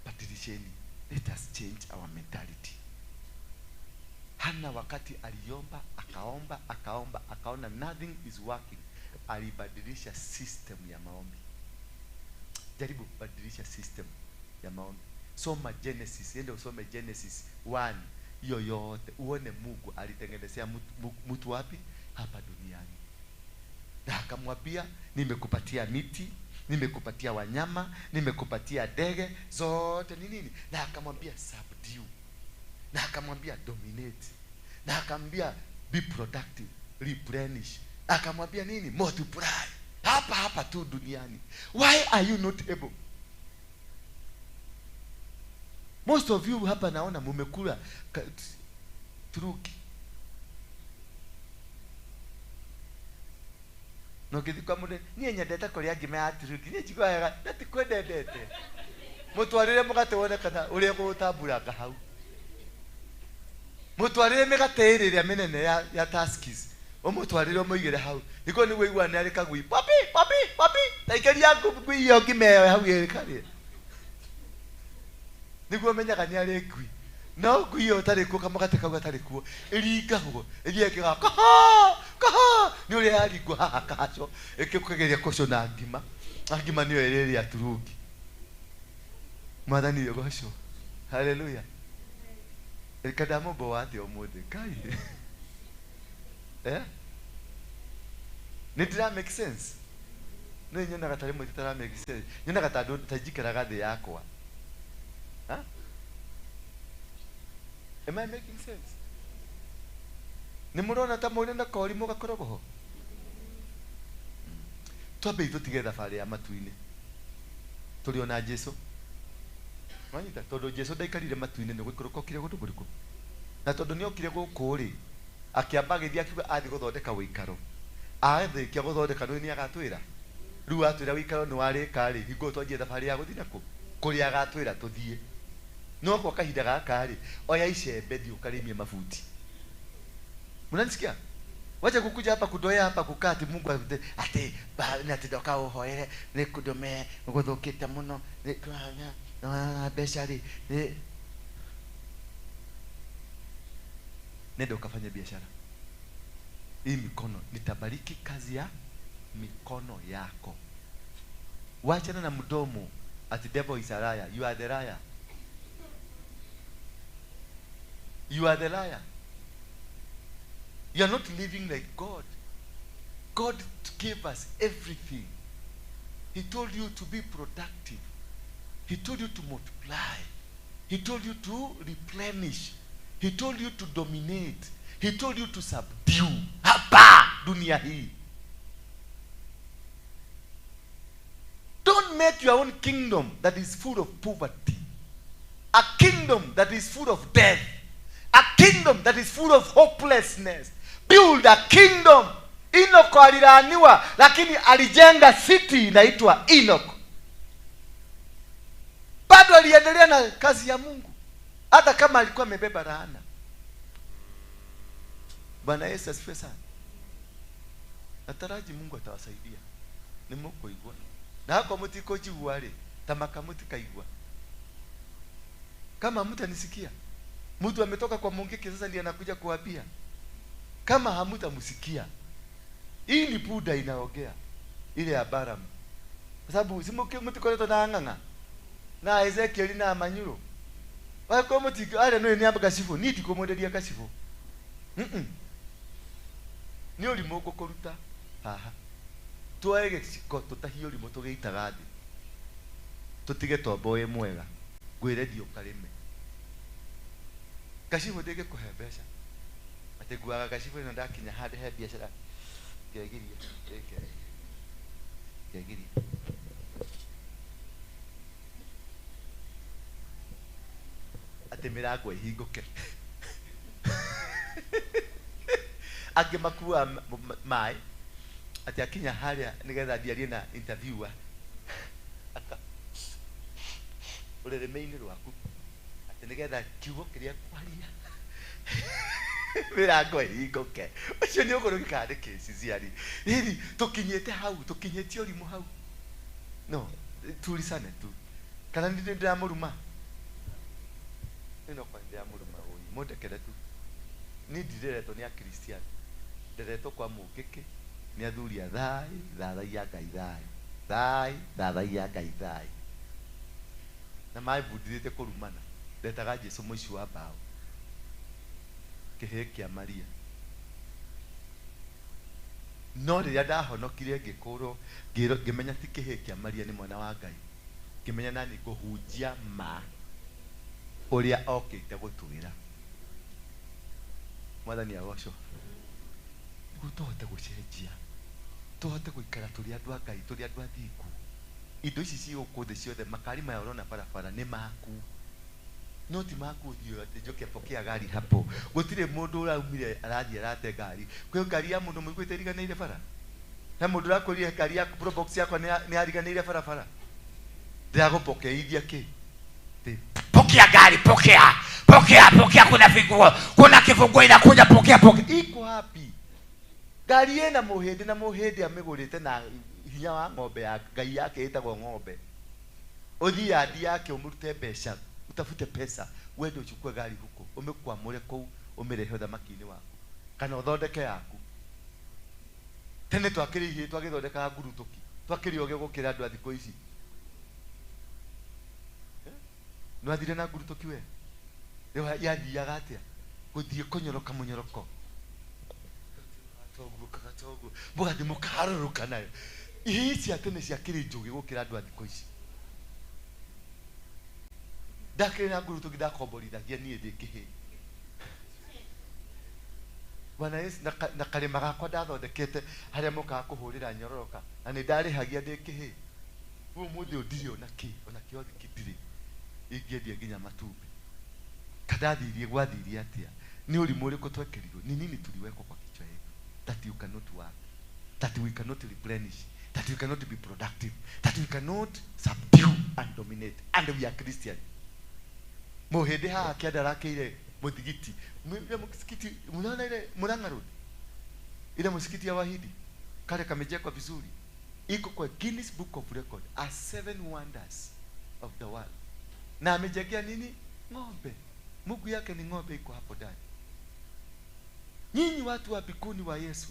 Badilisheni. Let us change our mentality. Hana wakati aliomba, akaomba, akaomba, akaona nothing is working, alibadilisha system ya maombi. Jaribu kubadilisha system ya maombi. Soma Genesis, ende usome Genesis 1 hiyo yote uone Mungu alitengenezea mtu wapi hapa duniani. Na akamwambia nimekupatia miti, nimekupatia wanyama, nimekupatia ndege, zote ni nini? Na akamwambia subdue. Na akamwambia dominate. Na akamwambia be productive, replenish. Akamwambia nini? Multiply. Hapa hapa tu duniani. Why are you not able? Most of you hapa naona mumekula turuki. No gĩthiĩ kwa mũndũ, niĩ nyendete kũrĩa ngima ya turuki, niĩ njiguaga wega, na ti kwendendete. Mũtwarĩre mũgate wone kana ũrĩa ũgũtamburanga hau. Mũtwarĩre mĩgate ĩrĩ ĩrĩa mĩnene ya Tuskys. Ũmũtwarĩre ũmũigĩre hau. Nĩguo nĩguo aigua nĩ arĩ kagui. Papi, papi, papi. Ta ikeria ngui iyo ngima ĩyo hau ĩkarĩe. Nĩguo menyaga nĩ arĩ ngui. No ngui ĩyo ĩtarĩ kuo, kamũgate kau gatarĩ kuo, ĩringagwo, ĩthiĩ ĩkĩgaga kaha, kaha, nĩ ũrĩa yaringwo haha kahaco, ĩkĩgeria kũcũna ngima. Na ngima nĩyo ĩrĩrĩa turungi. Mwathani agocwo. Hallelujah. Reke ndamũmboa atĩa ũmũthĩ? Ngai. Eh? Nĩ ndĩra make sense? Nĩ nyonaga ta rĩmwe itara make sense. Nyonaga ta andũ ta njikaraga thĩ yakwa. Huh? Am I making sense? Nĩ mũrona ta mũrĩ na kori mũgakoragwo ho? Twambe tũtige thabarĩ ya matu-inĩ. Tũrĩ ona Jesu. Wanyita tondũ Jesu ndaikarire matu-inĩ nĩ gũikũrũka okire kũndũ kũrĩkũ? Na tondũ nĩ okire gũkũ rĩ, akĩamba agĩthiĩ akiuga athiĩ gũthondeka wĩikaro. Athĩkia gũthondeka nĩ agatwĩra. Rĩu atwĩra wĩikaro nĩ warĩka rĩ, hingo twanjie thabarĩ ya gũthiĩ nakũ? Kũrĩa agatwĩra tũthiĩ. No kwa kahinda gaka rĩ, oya icembe thiĩ ũkarĩmie mabuti. Mnanisikia? Wacha kukuja hapa kudoea hapa kukaa ati Mungu ati ati ndoka uhoere nĩ kũndũme gũthũkĩte mũno nĩ na mbeca rĩ nenda ukafanya biashara. Hii mikono nitabariki kazi ya mikono yako. Wachana na mdomo ati devil is a liar. You are the liar. You are the liar. You are not living like God. God gave us everything. He told you to be productive. He told you to multiply. He told you to replenish. He told you to dominate. He told you to subdue. Hapa dunia hii. Don't make your own kingdom that is full of poverty. A kingdom that is full of death. A kingdom that is full of hopelessness. Build a kingdom. Enoch alilaaniwa, lakini alijenga city inaitwa Enoch. Bado aliendelea na kazi ya Mungu hata kama alikuwa amebeba laana. Bwana Yesu asifiwe sana. Nataraji Mungu atawasaidia. Nimukoigwa. Na hako mutikojiwa ri, tamaka mutikaigwa. Kama mtanisikia, mtu ametoka kwa Mungiki sasa ndiye anakuja kuambia. Kama hamutamsikia, hii ni Buddha inaongea ile ya Balaam. Kwa sababu simuki mutikoletwa na ng'ang'a na Ezekiel na Manyuro. Wako mutiko ale no ni amba kashifu, ni ndikumwenderia kashifu. Ni ũrimũ ngũkũruta haha. Tuoe gĩciko tũtahie ũrimũ tũgĩitaga thĩ. Tũtige tombo wĩ mwega. Ngwĩre thiĩ ũkarĩme. Kashifu ndĩngĩkũhe mbeca. Atĩ nguaga kashifu ĩno ndakinya handũ he biacara. Ngegiria, ngegiria. Atĩ mĩrango ĩhingũke. Angĩ makuaga maĩ atĩ akinya harĩa nĩgetha ndiarie na interviewer aka rũrĩmĩ-inĩ rwaku atĩ nĩgetha kiugo kĩrĩa kwaria mĩrango ĩhingũke. Ũcio nĩ ũkũrũki kana nĩ kĩciciari. Rĩrĩ tũkinyĩte hau, tũkinyĩtie ũrimũ hau. No turisane tu. Kana nĩ ndĩramũruma? Ĩno kwa ndĩramũruma ũyũ. Mũndekere tu. Ni ndireretwo nĩ Akristiano. Nderetwo kwa Mũngĩkĩ nĩ athuri a thai, thathaiya Ngai thai. Thai, thathaiya Ngai thai. Na mabundithĩtie kũrumana. Ndetaga Jesũ mũici wa mbaũ. Kĩhĩĩ kĩa Maria. No rĩrĩa ndahonokire ngĩkũrwo, ngĩmenya ti kĩhĩĩ kĩa Maria nĩ mwana wa Ngai. Ngĩmenya nani ngũhunjia ma ũrĩa okĩte gũtwĩra. Mwathani agocwo. Nĩguo tũhote gũcenjia, tũhote gũikara tũrĩ andũ a Ngai, tũrĩ andũ athingu. Indo ici ci gũkũ thĩ ciothe, makari maya ũrona barabara nĩ maku. No ti maku ũthiĩ atĩ njoke pokea gari hapo. Gũtirĩ mũndũ ũraumire arathiĩ arate ngari. Kwĩ ngari ya mũndũ mũiguĩte ĩriganĩire bara? He mũndũ ũrakwĩrire ngari ya Probox yakwa nĩ yariganĩire barabara? Ndĩragũpokeithia kĩ? Pokea gari, pokea. Pokea, pokea, kuna funguo. Kuna kifunguo inakuja, pokea, pokea. Iko wapi? Ngari ĩna mũhĩndĩ na mũhĩndĩ amĩgũrĩte na hinya wa ng'ombe ya Ngai yake ĩtagwo ng'ombe. Ũthiĩ yandi yake ũmũrute mbeca, utafute pesa, uende uchukue gari huko, ũmĩkwamũre kũu, ũmĩrehe ũthamaki-inĩ waku. Kana ũthondeke yaku. Tene twakĩrĩ ihĩĩ twagĩthondekaga ngurutũki. Twakĩrĩ ogĩ gũkĩra andũ a thikũ ici. Nĩwathire na ngurutũki we? Rĩu yathiaga atĩa? Gũthiĩ kũnyoroka mũnyoroko. Toguo kagatoguo. Mũgathiĩ mũkaharũrũka nayo. Ihĩĩ cia tene ciakĩrĩ njũgĩ gũkĩra andũ a thikũ ici. Ndakĩrĩ na ngurutũki ndakomborithagia niĩ ndĩ kĩhĩĩ. Bwana Yesu, na karĩma gakwa ndathondekete harĩa mokaga kũhũrĩra nyororoka na nĩ ndarĩhagia ndĩ kĩhĩĩ. Ũmũthĩ ũyũ ndirĩ ona kĩ, ona kĩothiki ndirĩ. Ingĩendia nginya matumbĩ. Kandathirie gwathirie atĩa? Nĩ ũrimũ ũrĩkũ twekĩrirwo? Ni nini tuliwekwa kwa kichwa yetu? That you cannot work, that we cannot replenish, that we cannot be productive, that we cannot subdue and dominate, and we are Christian. Mũhĩndĩ haha kĩanda arakĩire mũthigiti. Ile msikiti mnaona ile Murang'a Road? Ile msikiti ya Wahindi kale kamejengwa vizuri. Iko kwa Guinness Book of Record as 7 wonders of the world. Na amejengea nini? Ng'ombe. Mungu yake ni ng'ombe iko hapo ndani. Nyinyi watu wa bikuni wa Yesu,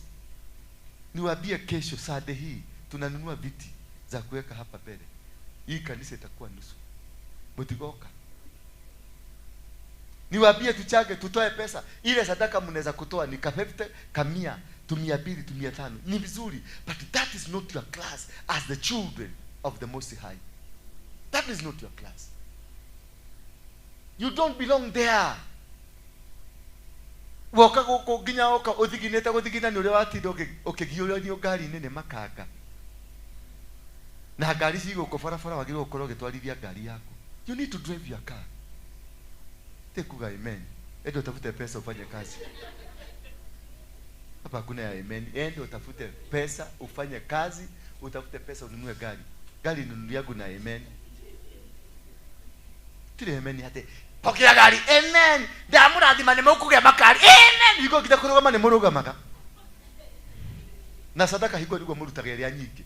niwaambie kesho Sunday hii tunanunua viti za kuweka hapa mbele. Hii kanisa itakuwa nusu. Mtigoka. Niwaambie tuchange, tutoe pesa. Ile sadaka mnaweza kutoa ni ka 50, ka 100. 200, 500 ni vizuri, but that is not your class as the children of the Most High. That is not your class. You don't belong there. Woka gũkũ nginya woka ũthiginĩte gũthigina nĩ ũrĩa watinda ũkĩgiũranio ngari-inĩ nĩ makanga. Na ngari ci gũkũ barabara wagĩrĩirwo gũkorwo ũgĩtwarithia ngari yaku. You need to drive your car. Tekuga amen. Enda utafute pesa ufanye kazi. Hapa hakuna ya amen. Enda utafute pesa ufanye kazi, utafute pesa ununue gari. Gari nunuliagu na amen. Tire amen hate. Pokea gari. Amen. Ndamurathima nĩ mũkũgĩa makari. Amen. Hingo ngita kũrũgama nĩ mũrũgamaga. Na sadaka hingo nĩguo mũrutaga ĩrĩa nyingĩ.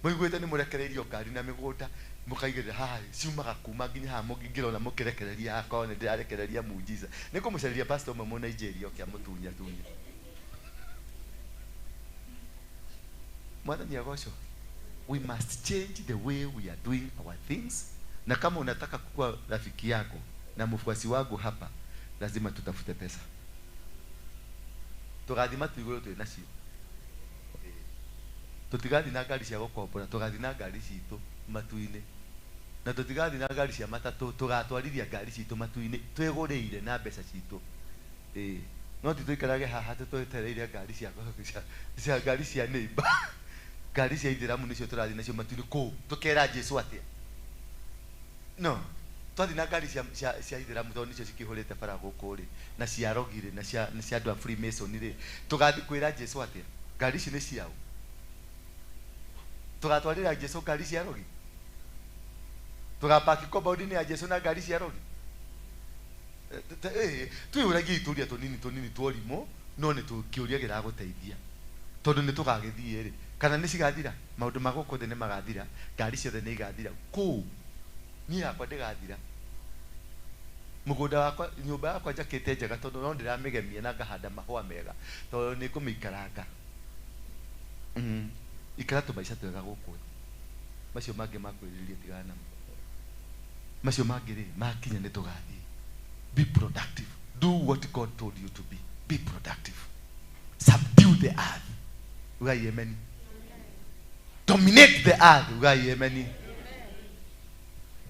Mũiguĩte nĩ mũrekereirio ngari na mĩgũnda mũkaigĩrĩra haha ciumaga kuma nginya haha mũngĩrona mũkĩrekereria haha korwo nĩ ndĩrarekereria muujiza. Nĩ kũmũcaria pastor ũmwe mũ Nigeria oke amũtunya tunya. Mwathani agocwo. We must change the way we are doing our things. Na kama unataka kuwa rafiki yako na mfuasi wangu hapa, lazima tutafute pesa. Tugathi matu igũrũ twĩ nacio. Tutigathi na ngari cia gũkombora, tugathi na ngari citũ matu-inĩ. Na tutigathi na ngari cia matatũ, tugatwarithia ngari citũ matu-inĩ twĩgũrĩire na mbeca citũ. No ti tũikarage haha tũtwetereire ngari cia cia ngari cia neighbor. Ngari cia ithĩramu nĩcio tũrathiĩ nacio matu-inĩ kũu. Tũkera Jesu atĩa? No. Twathi na ngari cia ithĩramu tondũ nĩcio cikĩhũrĩte bara gũkũ rĩ, na cia rogi rĩ, na cia andũ a Freemason rĩ, tũgathiĩ kwĩra Jesu atĩa? Ngari ici nĩ ciao. Tũgatwarĩra Jesu ngari cia rogi? Tũgapaki compound-inĩ ya Jesu na ngari cia rogi? Twĩyũragia itũria tũnini tũnini twa ũrimũ, no nĩ kĩũria kĩragũteithia. Tondũ nĩ tũgagĩthiĩ rĩ, kana nĩ cigathira? Maũndũ ma gũkũ thĩ nĩ magathira, ngari ciothe nĩ igathira. Kũu niĩ yakwa ndĩgathira. Mũgũnda wakwa, nyũmba yakwa njakĩte njega tondũ no ndĩramĩgemia na ngahanda mahũa mega tondũ nĩ ngũmĩikaranga. Ikara tũmaica twega gũkũ thĩ. Macio mangĩ makwĩrirĩria tigana namo. Macio mangĩ rĩ, makinya nĩ tũgathiĩ. Be productive. Do what God told you to be. Be productive. Subdue the earth. Ugai amen. Dominate the earth. Ugai amen.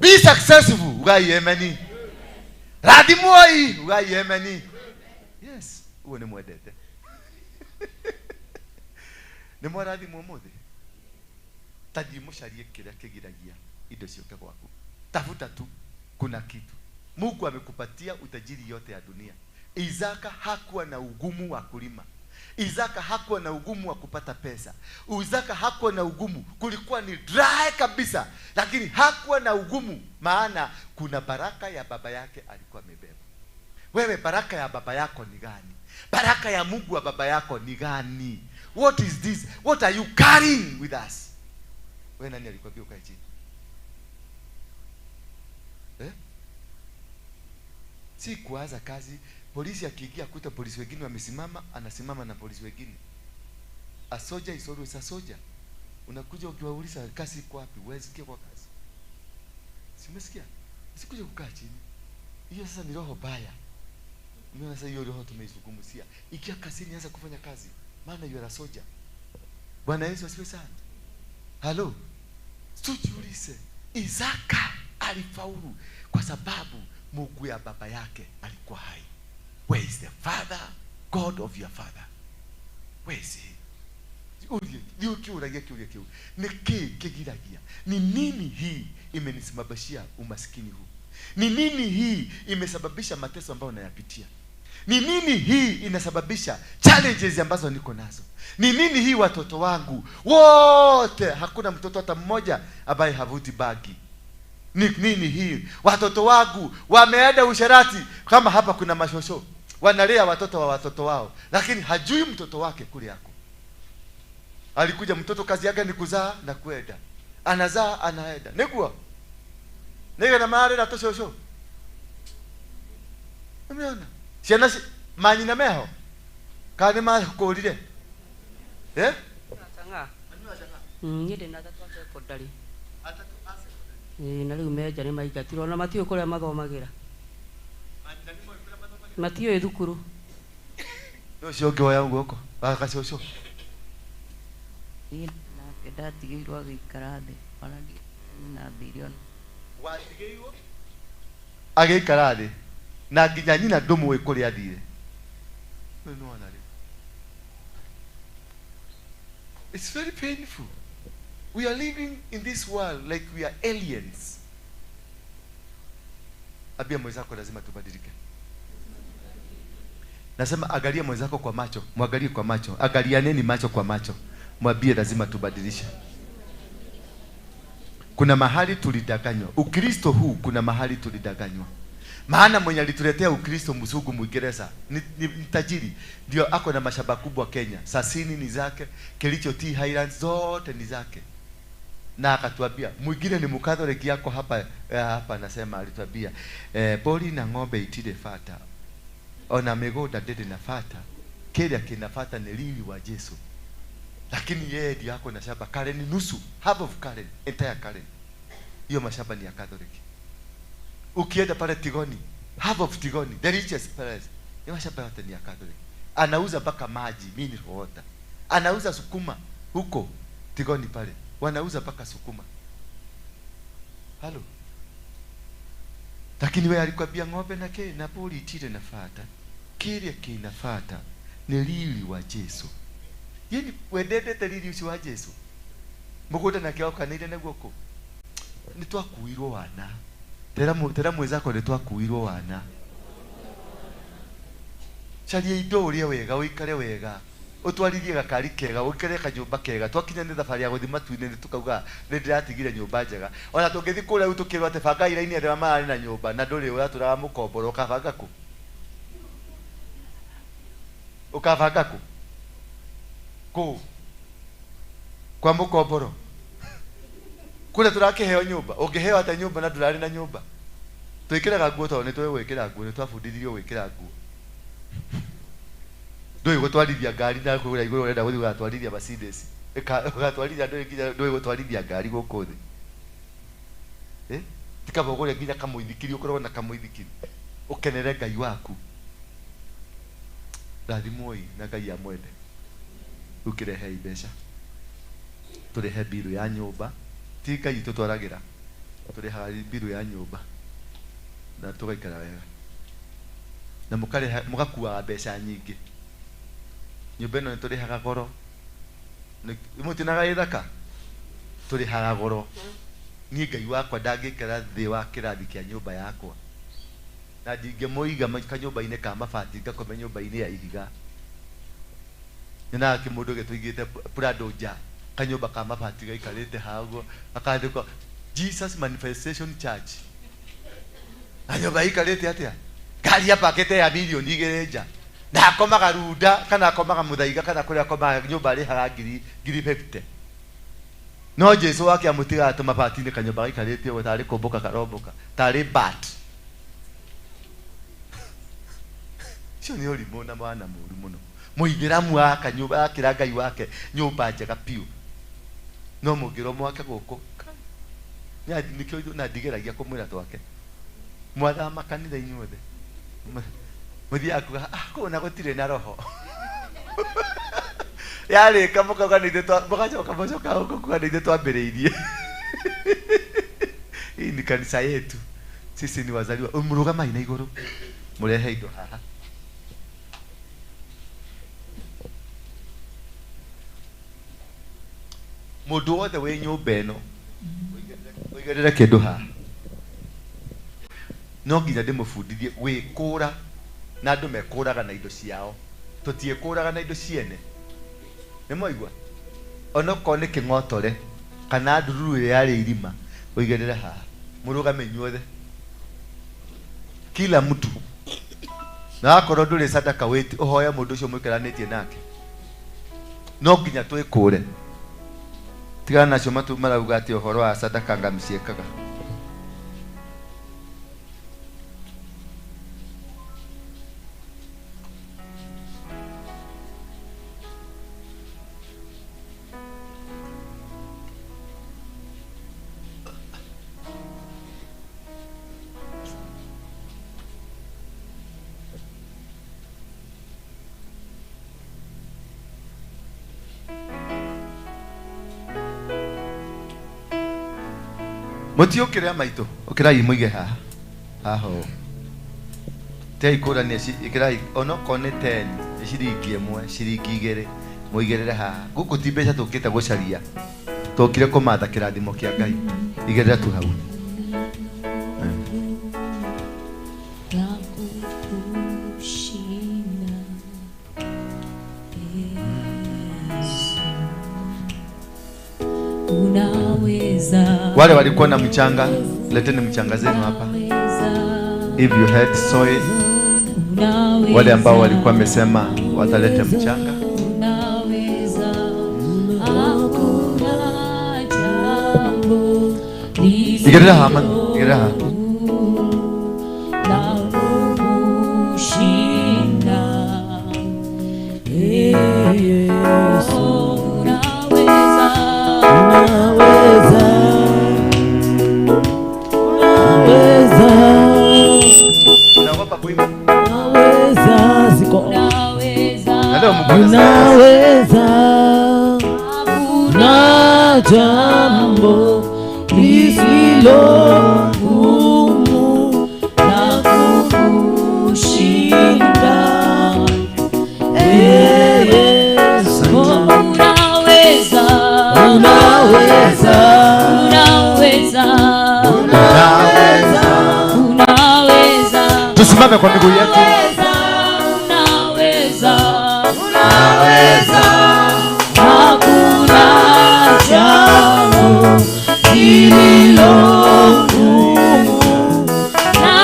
Be successful. Ugai amen. Rathimwoi. Ugai amen. Yes. Uo nĩ mwendete. Nĩ mwarathimwo ũmũthĩ? Ta thiĩ mũcarie kĩrĩa kĩgiragia indo ciũke gwaku. Tafuta tu, kuna kitu. Mungu amekupatia utajiri yote ya dunia. Isaka hakuwa na ugumu wa kulima. Isaka hakuwa na ugumu wa kupata pesa. Isaka hakuwa na ugumu. Kulikuwa ni dry kabisa, lakini hakuwa na ugumu, maana kuna baraka ya baba yake alikuwa amebeba. Wewe baraka ya baba yako ni gani? Baraka ya Mungu wa baba yako ni gani? What is this? What are you carrying with us? Wewe nani alikwambia ukae chini? Eh? Si kuanza kazi, polisi akiingia kuta polisi wengine wamesimama, anasimama na polisi wengine. A soldier is always a soldier. Unakuja ukiwauliza kazi iko wapi? Huwezi sikia kwa kazi. Si umesikia? Usikuja kukaa chini. Hiyo sasa ni roho baya. Umeona sasa hiyo roho tumeizungumzia. Ikia kazini anza kufanya kazi. Maana you are a soldier. Bwana Yesu asifiwe sana. Halo. Tujiulize, Isaka alifaulu kwa sababu Mungu ya baba yake alikuwa hai. Where is the father? God of your father. Where is he? Urie kiu. Ni kigiragia. Ni nini hii imenisababishia umaskini huu? Ni nini hii imesababisha mateso ambayo nayapitia? Ni nini hii inasababisha challenges ambazo niko nazo? Ni nini hii watoto wangu wote, hakuna mtoto hata mmoja ambaye havuti bagi? Ni nini hii? Watoto wangu wameenda usherati. Kama hapa kuna mashosho wanalea watoto wa watoto wao, lakini hajui mtoto wake kule yako. Alikuja mtoto kazi yake ni kuzaa na kuenda. Anazaa anaenda. Niguo. Niga na mare na toshosho. Umeona? Ciana manyina meho. Kana makurire. Eh? Changa. Ni ndina atatu a secondary. Atatu a secondary. Na riu menja ni maingatirwo na matiũĩ kũrĩa mathomagira. Matiũĩ thukuru. Ucio ũngĩ woya guoko gacũcũ. Niĩ nake ndatigĩirwo agĩikara thĩ ona nyina athire ona watigĩirwo agĩikara thĩ na nginya nyina ndũmũĩ kũrĩa athire. Rĩu nĩwona rĩu. It's very painful. We are living in this world like we are aliens. Ambia mwenzako lazima tubadilike. Nasema angalia mwenzako kwa macho, mwangalie kwa macho, angalianeni macho kwa macho. Mwambie lazima tubadilishe. Kuna mahali tulidanganywa. Ukristo huu kuna mahali tulidanganywa. Maana mwenye alituletea Ukristo mzungu Mwingereza ni tajiri, ndio ako na mashamba kubwa Kenya. Sasini ni zake, Kericho Tea Highlands zote ni zake. Na akatuambia, mwingine ni Mkatholiki yako hapa hapa nasema alituambia, bori na ng'ombe itire fata. Ona migunda ndiri na fata. Kile kinafata ni riri wa Yesu. Lakini yeye ndio ako na shamba Karen nusu, half of Karen, entire Karen. Hiyo mashamba ni ya Catholic. Ukienda pale Tigoni, half of Tigoni, the richest place, ni mashamba yote ni ya Catholic. Anauza mpaka maji, mineral water. Anauza sukuma huko Tigoni pale. Wanauza mpaka sukuma. Halo. Lakini wewe alikwambia ng'ombe na ke na poli itire nafata. Kile kinafata ni riri wa Yesu. Yeni wendete riri ucio wa Yesu. Mugunda nake wakanire naguo ku. Ni twakuirwo wana. Tera mwenzako ni twakuirwo wana. Caria indo urie wega, uikare wega. Utwarithie gakari kega, uikare kanyumba kega. Twakinya ni thabarĩ ya gũthiĩ matu-inĩ tukauga nĩ ndĩratigire nyũmba njega. Ona tũngĩthiĩ kũrĩa rĩu tũkĩrwo atĩ banga iraini arĩa mararĩ na nyũmba na ndũrĩ ũratũraga mũkomboro, ũkabanga kũ? Ũkabanga kũ? Kũ? Kwa mũkomboro. Kũrĩa tũrakĩheo nyũmba, ũngĩheo atĩa nyũmba na ndũrarĩ na nyũmba? Twĩkĩraga nguo tondũ nĩ tũĩ gwĩkĩra nguo, nĩ twabundithirio gwĩkĩra nguo. Ndũĩ gũtwarithia ngari na kũrĩa igũrũ ũrenda gũthiĩ ũgatwarithia Mercedes. Ũgatwarithia ndũĩ nginya ndũĩ gũtwarithia ngari gũkũ thĩ. Ti kaba ũgũre nginya kamũithikiri, ũkorwo na kamũithikiri. Ũkenere Ngai waku. Rathimwoi na Ngai amwende. Rĩu kĩrehei mbeca. Tũrĩhe mbiru ya nyũmba. Ti Ngai tũtwaragĩra. Tũrĩhaga mbiru ya nyũmba. Na tũgaikara wega. Na mũkarĩha mũgakuaga mbeca nyingĩ. Nyũmba ĩno nĩ tũrĩhaga goro. Mũtinaga ĩthaka? Tũrĩhaga goro. Niĩ Ngai wakwa ndangĩikara thĩ wa kĩrathi kĩa nyũmba yakwa. Na ndingĩmũiga kanyũmba-inĩ ka mabati ngakome nyũmba-inĩ ya ihiga. Nyonaga kĩmũndũ gĩtũigĩte Prado nja, kanyũmba ka mabati gaikarĩte haha ũguo, gakandĩkwo Jesus Manifestation Church. Na nyũmba ĩikarĩte atĩa? Ngari yapakĩte ya milioni 2 nja. Na akomaga Runda kana akomaga Muthaiga kana kũrĩa akomaga nyũmba arĩhaga ngiri 50. No Jesu wake amũtigaga tũmabati-inĩ kanyũmba gaikarĩte ũguo tarĩ kũmbũka karombũka, tarĩ bat. Ũcio nĩ ũrimũ na mwana mũũru mũno. Mũithĩramu aka nyũmba akĩra Ngai wake nyũmba njega biũ. No mũngĩrwo mwake gũkũ. Nĩkĩo na ndigeragia kũmwĩra twake. Mwathama kanitha inyuothe. Mũthiaga kuga, kũu na gũtirĩ na roho. Yarĩka mũkauga nĩ ithuĩ mũgacoka mũcoka gũkũ kuga nĩ ithuĩ twambĩrĩirie. Hii ni kanisa yetu. Sisi ni wazaliwa. Mũrũgamai na igũrũ. Mũrehe indo haha. Mũndũ wothe wĩ nyũmba ĩno ũigĩrĩre kĩndũ haha. No nginya ndĩmũbundithie gwĩkũra na andũ mekũraga na indo ciao. Tũtiĩkũraga na indo ciene. Nĩ mwaigua? Onokorwo nĩ kĩng'otore kana ndururu ĩrĩa yarĩ irima ũigĩrĩre haha. Mũrũgame inyuothe. Kila mtu. Na akorwo ndũrĩ sadaka wĩti ũhoe mũndũ ũcio mũikaranĩtie nake. No nginya twĩkũre. Tigana nacio matu marauga atĩ ũhoro wa sadaka ngamciĩkaga. Mutiukire maitu ukirai muige haha haho tei kũrania ikirai onokorwo nĩ 10 nĩ ciringi ĩmwe ciringi igĩrĩ muigĩrĩre haha gũkũ ti mbeca tũkĩte gũcaria tũkire kũmatha kĩrathimo kĩa Ngai igĩrĩra tu hau. Wale walikuwa na mchanga, leteni mchanga zenu hapa. If you had soil, wale ambao walikuwa wamesema watalete mchanga. Igerera hama, igerera hama. Unaweza na jambo lisilo gumu na kukushinda. Yesu, unaweza, unaweza, unaweza, unaweza, unaweza. Tusimame kwa miguu yetu. Unaweza, unaweza, hakuna jambo lililo gumu na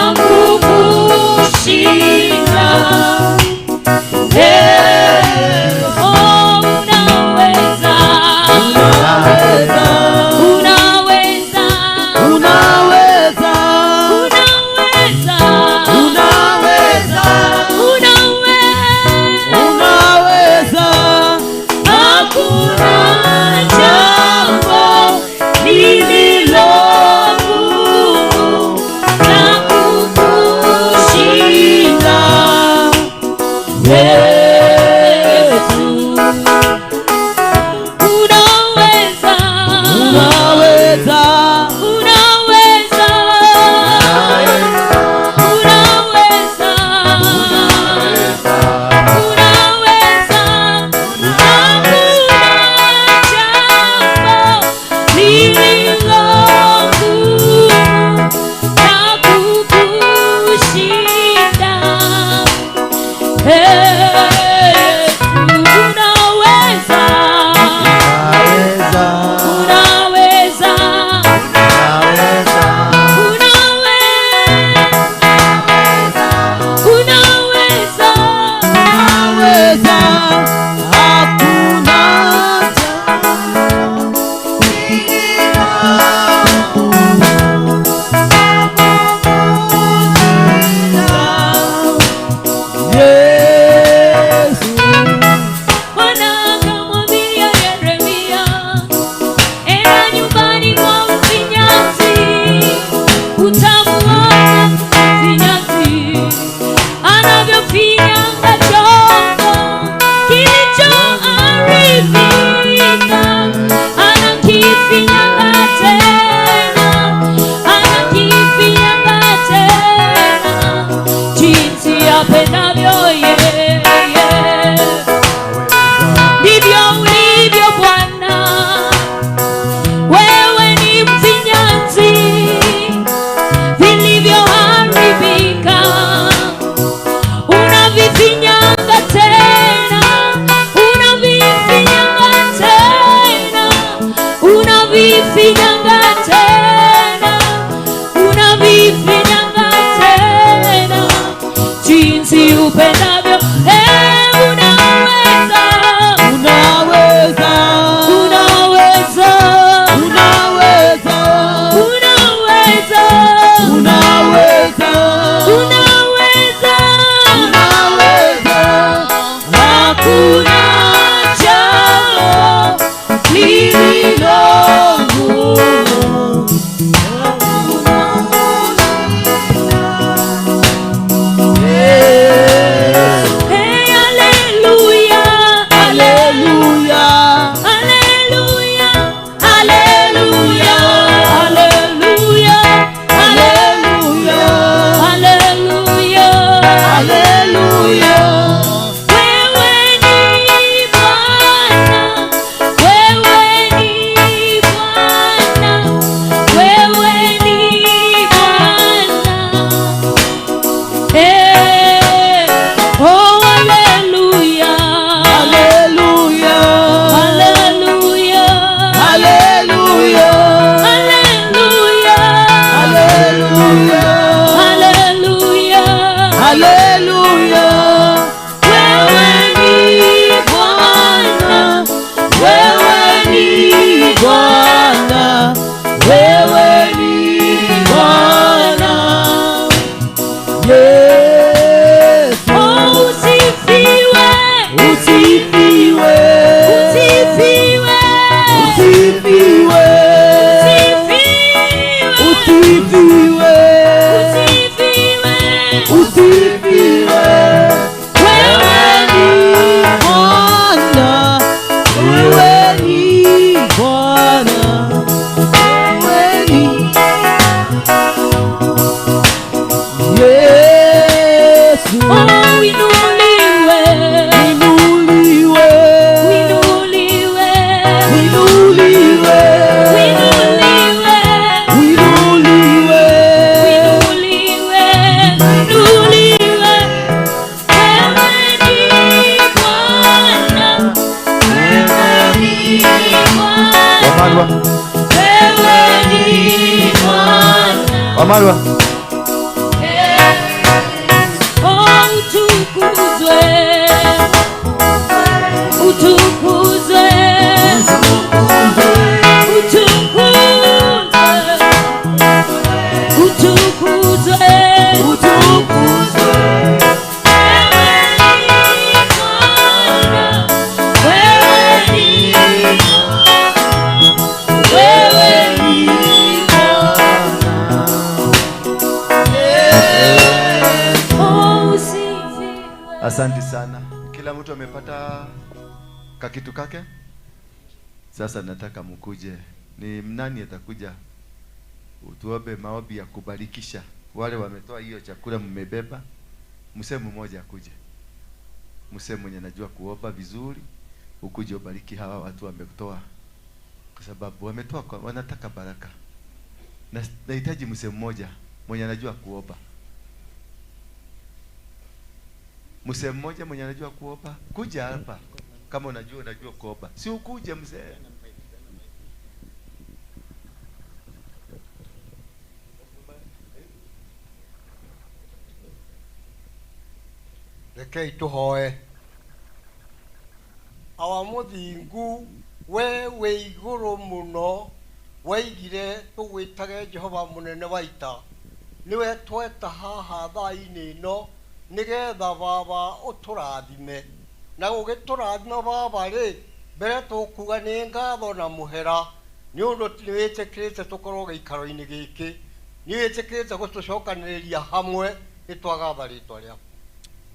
kukushinda. Oh, unaweza, unaweza, unaweza, unaweza, unaweza, unaweza, unaweza. Unaweza, hakuna jambo lililo gumu na kukushinda. Wamalwa. Wewe ni Bwana. Wamalwa. Oh, utukuzwe. Utukuzwe. Utukuzwe. Utukuzwe. Utukuzwe. Wewe ni Bwana. Wewe ni Bwana. Oh, usifiwe. Asante sana. Kila mtu amepata kakitu kake. Sasa nataka mkuje. Ni nani atakuja? Tuombe maombi ya kubarikisha wale wametoa hiyo chakula mmebeba. Msee mmoja akuje. Msee mwenye anajua kuomba vizuri, ukuje ubariki hawa watu wametoa, kwa sababu wametoa kwa, wanataka baraka. Na nahitaji msee mmoja mwenye anajua kuomba. Msee mmoja mwenye anajua kuomba, kuja hapa. Kama unajua kuomba, si ukuje mzee. Rekei tuhoe. Awa Mũthingu, we wĩ igũrũ mũno, waigire tũgwĩtage Jehova mũnene wa ita. Nĩwe tweta haha thaa-inĩ ĩno, nĩgetha Baba ũtũrathime. Na ũgĩtũrathima Baba rĩ, mbere tũkuga nĩ ngatho na mũhera, nĩ ũndũ nĩwĩtĩkĩrĩte tũkorwo gĩikaro-inĩ gĩkĩ, nĩwĩtĩkĩrĩte gũtũcokanĩrĩria hamwe, nĩtwagatha rĩtwa rĩaku.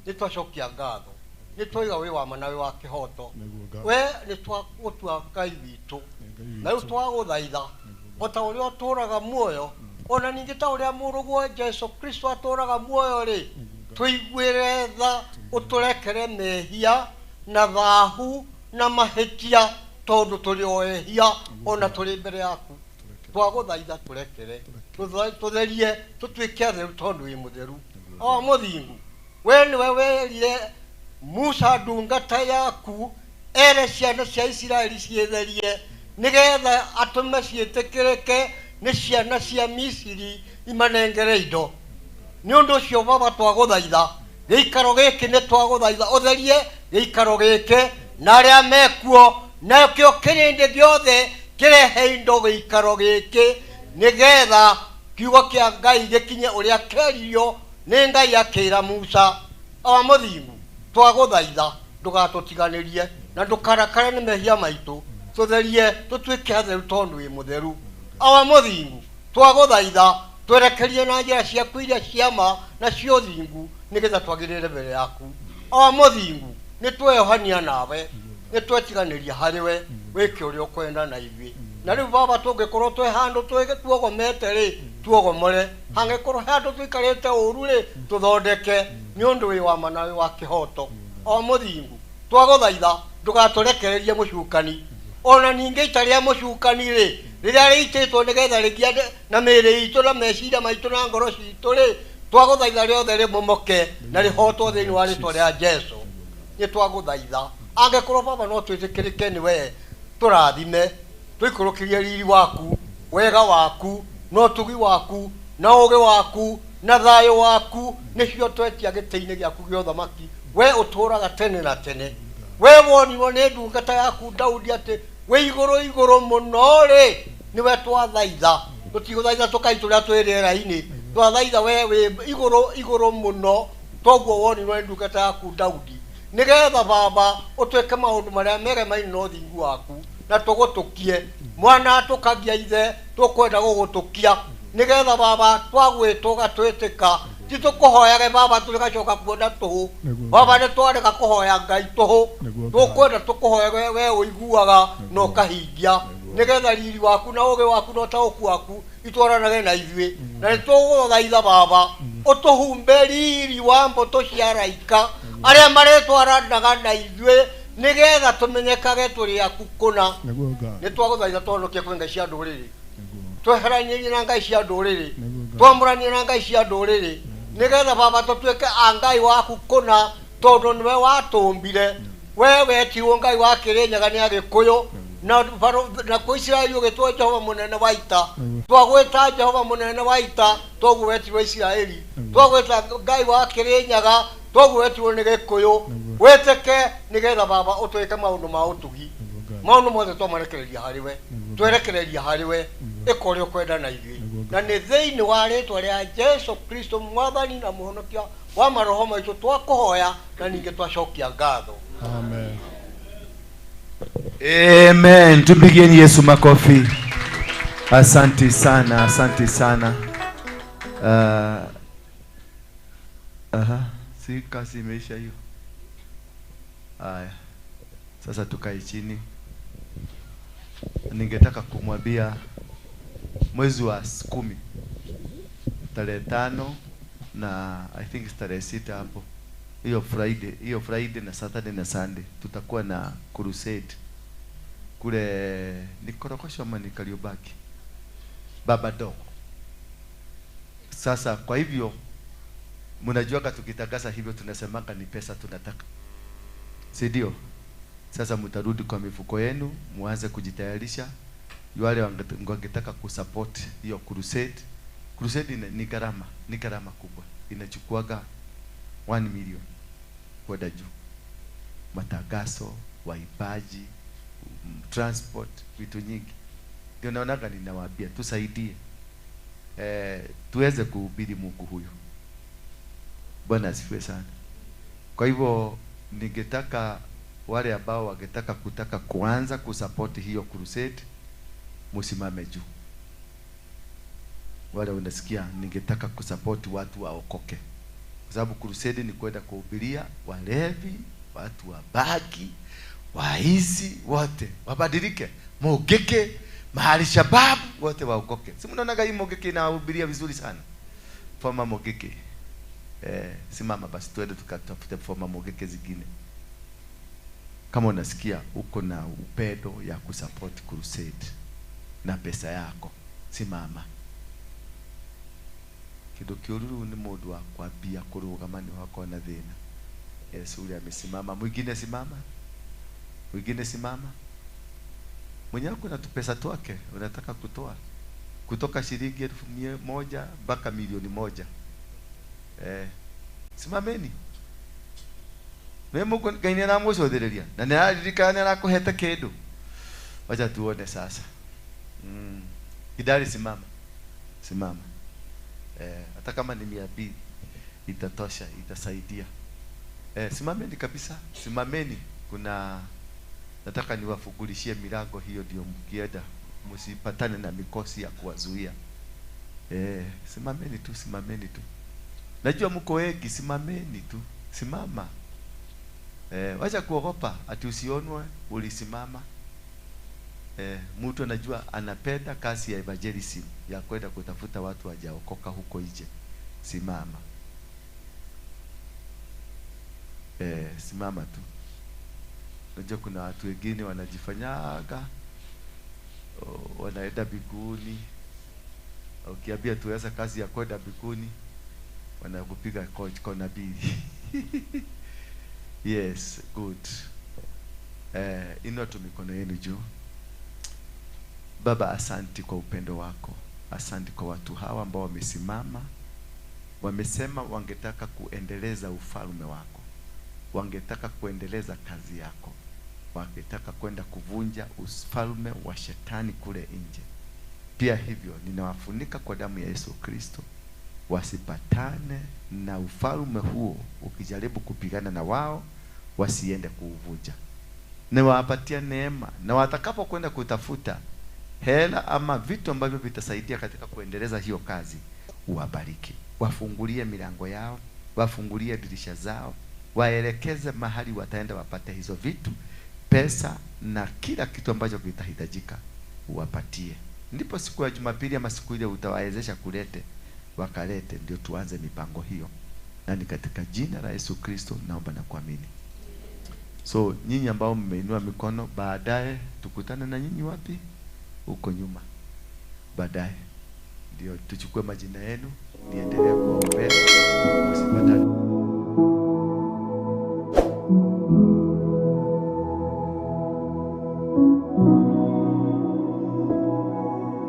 Nĩtwacokia ngatho, nĩtwaiga wĩ wa ma na wĩ wa kĩhoto. We nĩtwagũtua Ngai witũ, na rĩu twagũthaitha o ta ũrĩa ũtũũraga muoyo, ona ningĩ ta ũrĩa mũrũguo Jesũ Kristo atũũraga muoyo rĩ, tũiguĩre tha, ũtũrekere mehia na thahu na mahĩtia, tondũ tũrĩ o ehia ona tũrĩ mbere yaku. Twagũthaitha tũrekere, tũtherie, tũtuĩke atheru tondũ wĩ mũtheru. O Mũthingu, we nĩwe werire Musa ndungata yaku ere ciana cia Isiraeli ciĩtherie, nĩgetha atũme ciĩtĩkĩrĩke nĩ ciana cia Misiri imanengere indo. Nĩ ũndũ ũcio Baba twagũthaitha, gĩikaro gĩkĩ nĩ twagũthaitha ũtherie gĩikaro gĩkĩ na arĩa mekuo, nakĩo kĩrĩndĩ gĩothe kĩrehe indo gĩikaro gĩkĩ, nĩgetha kiugo kĩa Ngai gĩkinye ũrĩa kĩeririo nĩ Ngai akĩra Musa. Awa Mũthingu, twagũthaitha ndũgatũtiganĩrie na ndũkarakare nĩ mehia maitũ, tũtherie tũtuĩke atheru tondũ wĩ mũtheru. Awa Mũthingu, twagũthaitha twerekerie na njĩra ciaku iria cia ma na cia ũthingu, nĩgetha twagĩrĩre mbere yaku. Awa Mũthingu, nĩtweyohania nawe, nĩtwetiganĩria harĩ we, wĩke ũrĩa ũkwenda na ithuĩ. Na rĩu Baba tũngĩkorwo twĩ handũ tuogomete rĩ, tuogomore. Hangĩkorwo he handũ tũikarĩte ũru rĩ, tũthondeke, nĩ ũndũ wĩ wa ma na wĩ wa kĩhoto. O Mũthingu, twagũthaitha ndũgatũrekererie mũcukani, ona ningĩ ita rĩa mũcukani rĩ, rĩrĩa rĩitĩtwo nĩgetha rĩgiane na mĩĩrĩ itũ na meciria maitũ na ngoro citũ rĩ, twagũthaitha rĩothe rĩmomoke na rĩhotwo thĩinĩ wa rĩtwa rĩa Jesũ. Nĩ twagũthaitha angĩkorwo Baba no twĩtĩkĩrĩke nĩ we, tũrathime, tũikũrũkĩrie riri waku, wega waku, na ũtugi waku, na ũũgĩ waku, na thayũ waku, nĩcio twetia gĩtĩ-inĩ gĩaku gĩa ũthamaki. We ũtũũraga tene na tene. We wonirwo nĩ ndungata yaku Daudi atĩ wĩ igũrũ igũrũ mũno rĩ, nĩwe twathaitha. Tũtigũthaitha tũkai tũrĩa twĩ rĩera-inĩ, twathaitha we wĩ igũrũ igũrũ mũno, toguo wonirwo nĩ ndungata yaku Daudi, nĩgetha Baba ũtuĩke maũndũ marĩa mega maine na ũthingu waku, na tũgũtũkie. Mwana atũkagia ithe, tũkwenda gũgũtũkia, nĩgetha Baba twagwĩtwo ũgatwĩtĩka. Ti tũkũhoyage Baba tũgacoka kuona tũhũ. Baba nĩ twarega kũhoya Ngai tũhũ, tũkwenda tũkũhoyage we ũiguaga na ũkahingia, nĩgetha riri waku na ũũgĩ waku na ũtaũku waku itwaranage na ithuĩ. Na nĩ tũgũthaitha Baba ũtũhumbe riri wa mbũtũ cia araika arĩa marĩtwaranaga na ithuĩ, nĩgetha tũmenyekage tũrĩ aku kũna. Nĩ twagũthaitha tũhonokie kwĩ ngai cia ndũrĩrĩ, tweheranie na ngai cia ndũrĩrĩ, twamũranie na ngai cia ndũrĩrĩ, nĩgetha Baba tũtuĩke a Ngai waku kũna, tondũ nĩwe watũmbire. We wetirwo Ngai wa Kĩrĩnyaga nĩ Agĩkũyũ, Na na kwĩ Isiraeli ũgĩtwo Jehova mũnene wa ita. Twagwĩta Jehova mũnene wa ita toguo wetirwo Isiraeli. Twagwĩta Ngai wa Kĩrĩnyaga toguo wetirwo nĩ Gĩkũyũ. Wĩtĩke nĩgetha baba ũtwĩke maũndũ ma ũtugi. Maũndũ mothe twamarekereria harĩ we, twerekereria harĩ we, ĩka ũrĩa ũkwenda na ithuĩ, na nĩ thĩinĩ wa rĩtwa rĩa Jesu Kristo mwathani na mũhonokia wa maroho maitũ twakũhoya na ningĩ twacokia ngatho. Amen. Amen. Tupigieni Yesu makofi. Asante sana, asante sana. Aha, si kazi imeisha hiyo. Haya. Sasa tukae chini. Ningetaka kumwambia mwezi wa 10 tarehe 5 na I think tarehe 6 hapo. Hiyo Friday na Saturday na Sunday tutakuwa na crusade kule ni Korokosho ama ni Kariobaki, Baba Dogo. Sasa kwa hivyo mnajuaga tukitangaza hivyo tunasemanga ni pesa tunataka, si ndio? Sasa mtarudi kwa mifuko yenu muanze kujitayarisha. Wale wangetaka kusupport hiyo crusade. Crusade ni gharama, ni gharama kubwa. Inachukuaga 1 million kwenda juu. Matangazo, waibaji, transport, vitu nyingi. Ndio naonaga ninawaambia tusaidie. Tuweze kuhubiri Mungu huyu. Bwana asifiwe sana. Kwa hivyo ningetaka wale ambao wangetaka kutaka kuanza kusupport hiyo crusade msimame juu. Wale unasikia ningetaka kusupport watu waokoke. Kwa sababu crusade ni kwenda kuhubiria walevi, watu wa baki, waizi wote wabadilike, Mogeke, mahali shababu wote waokoke. Si mnaonaga hii Mogeke inahubiria vizuri sana. Former Mogeke. Simama basi tuende tukatafute former Mogeke zingine. Kama unasikia uko na upendo ya kusupport crusade na pesa yako, simama. Kido kiururu ni mundu wa kwambia kurugama ni wako na thina. Yesu ule amesimama. Mwingine simama. Mwingine simama. Mwenye wako na tupesa twake unataka kutoa kutoka shilingi 1,000 mpaka 1,000,000. Simameni. Mimi Mungu Ngai ni aramucothereria na ni araririkana ni arakuhete kindu. Wacha tuone sasa. Kidari simama. Simama. Hata kama ni 200 itatosha, itasaidia. Simameni kabisa, simameni. Kuna nataka niwafungulishie milango hiyo, ndio mkienda msipatane na mikosi ya kuwazuia. Simameni tu, simameni tu. Najua mko wengi, simameni tu. Simama. Wacha kuogopa ati usionwe ulisimama. Mtu anajua anapenda kazi ya evangelism ya kwenda kutafuta watu wajaokoka huko nje. Simama. Simama tu. Unajua kuna watu wengine wanajifanyaga wanaenda biguni. Ukiambia tuweza kazi ya kwenda biguni wanakupiga kona mbili. Yes, good. Inua tu mikono yenu juu. Baba, asanti kwa upendo wako. Asanti kwa watu hawa ambao wamesimama. Wamesema wangetaka kuendeleza ufalme wako. Wangetaka kuendeleza kazi yako. Wangetaka kwenda kuvunja ufalme wa shetani kule nje. Pia hivyo ninawafunika kwa damu ya Yesu Kristo. Wasipatane na ufalme huo ukijaribu kupigana na wao, wasiende kuuvunja. Niwapatia neema, na watakapo kwenda kutafuta hela ama vitu ambavyo vitasaidia katika kuendeleza hiyo kazi, uwabariki. Wafungulie milango yao, wafungulie dirisha zao, waelekeze mahali wataenda wapate hizo vitu, pesa na kila kitu ambacho kitahitajika uwapatie. Ndipo siku ya Jumapili ama siku ile utawawezesha kulete, wakalete, ndio tuanze mipango hiyo. Na ni katika jina la Yesu Kristo naomba na kuamini. So nyinyi ambao mmeinua mikono, baadaye tukutane na nyinyi wapi? Huko nyuma. Baadaye ndio tuchukue majina yenu, niendelee kuwaombea. Msipatane.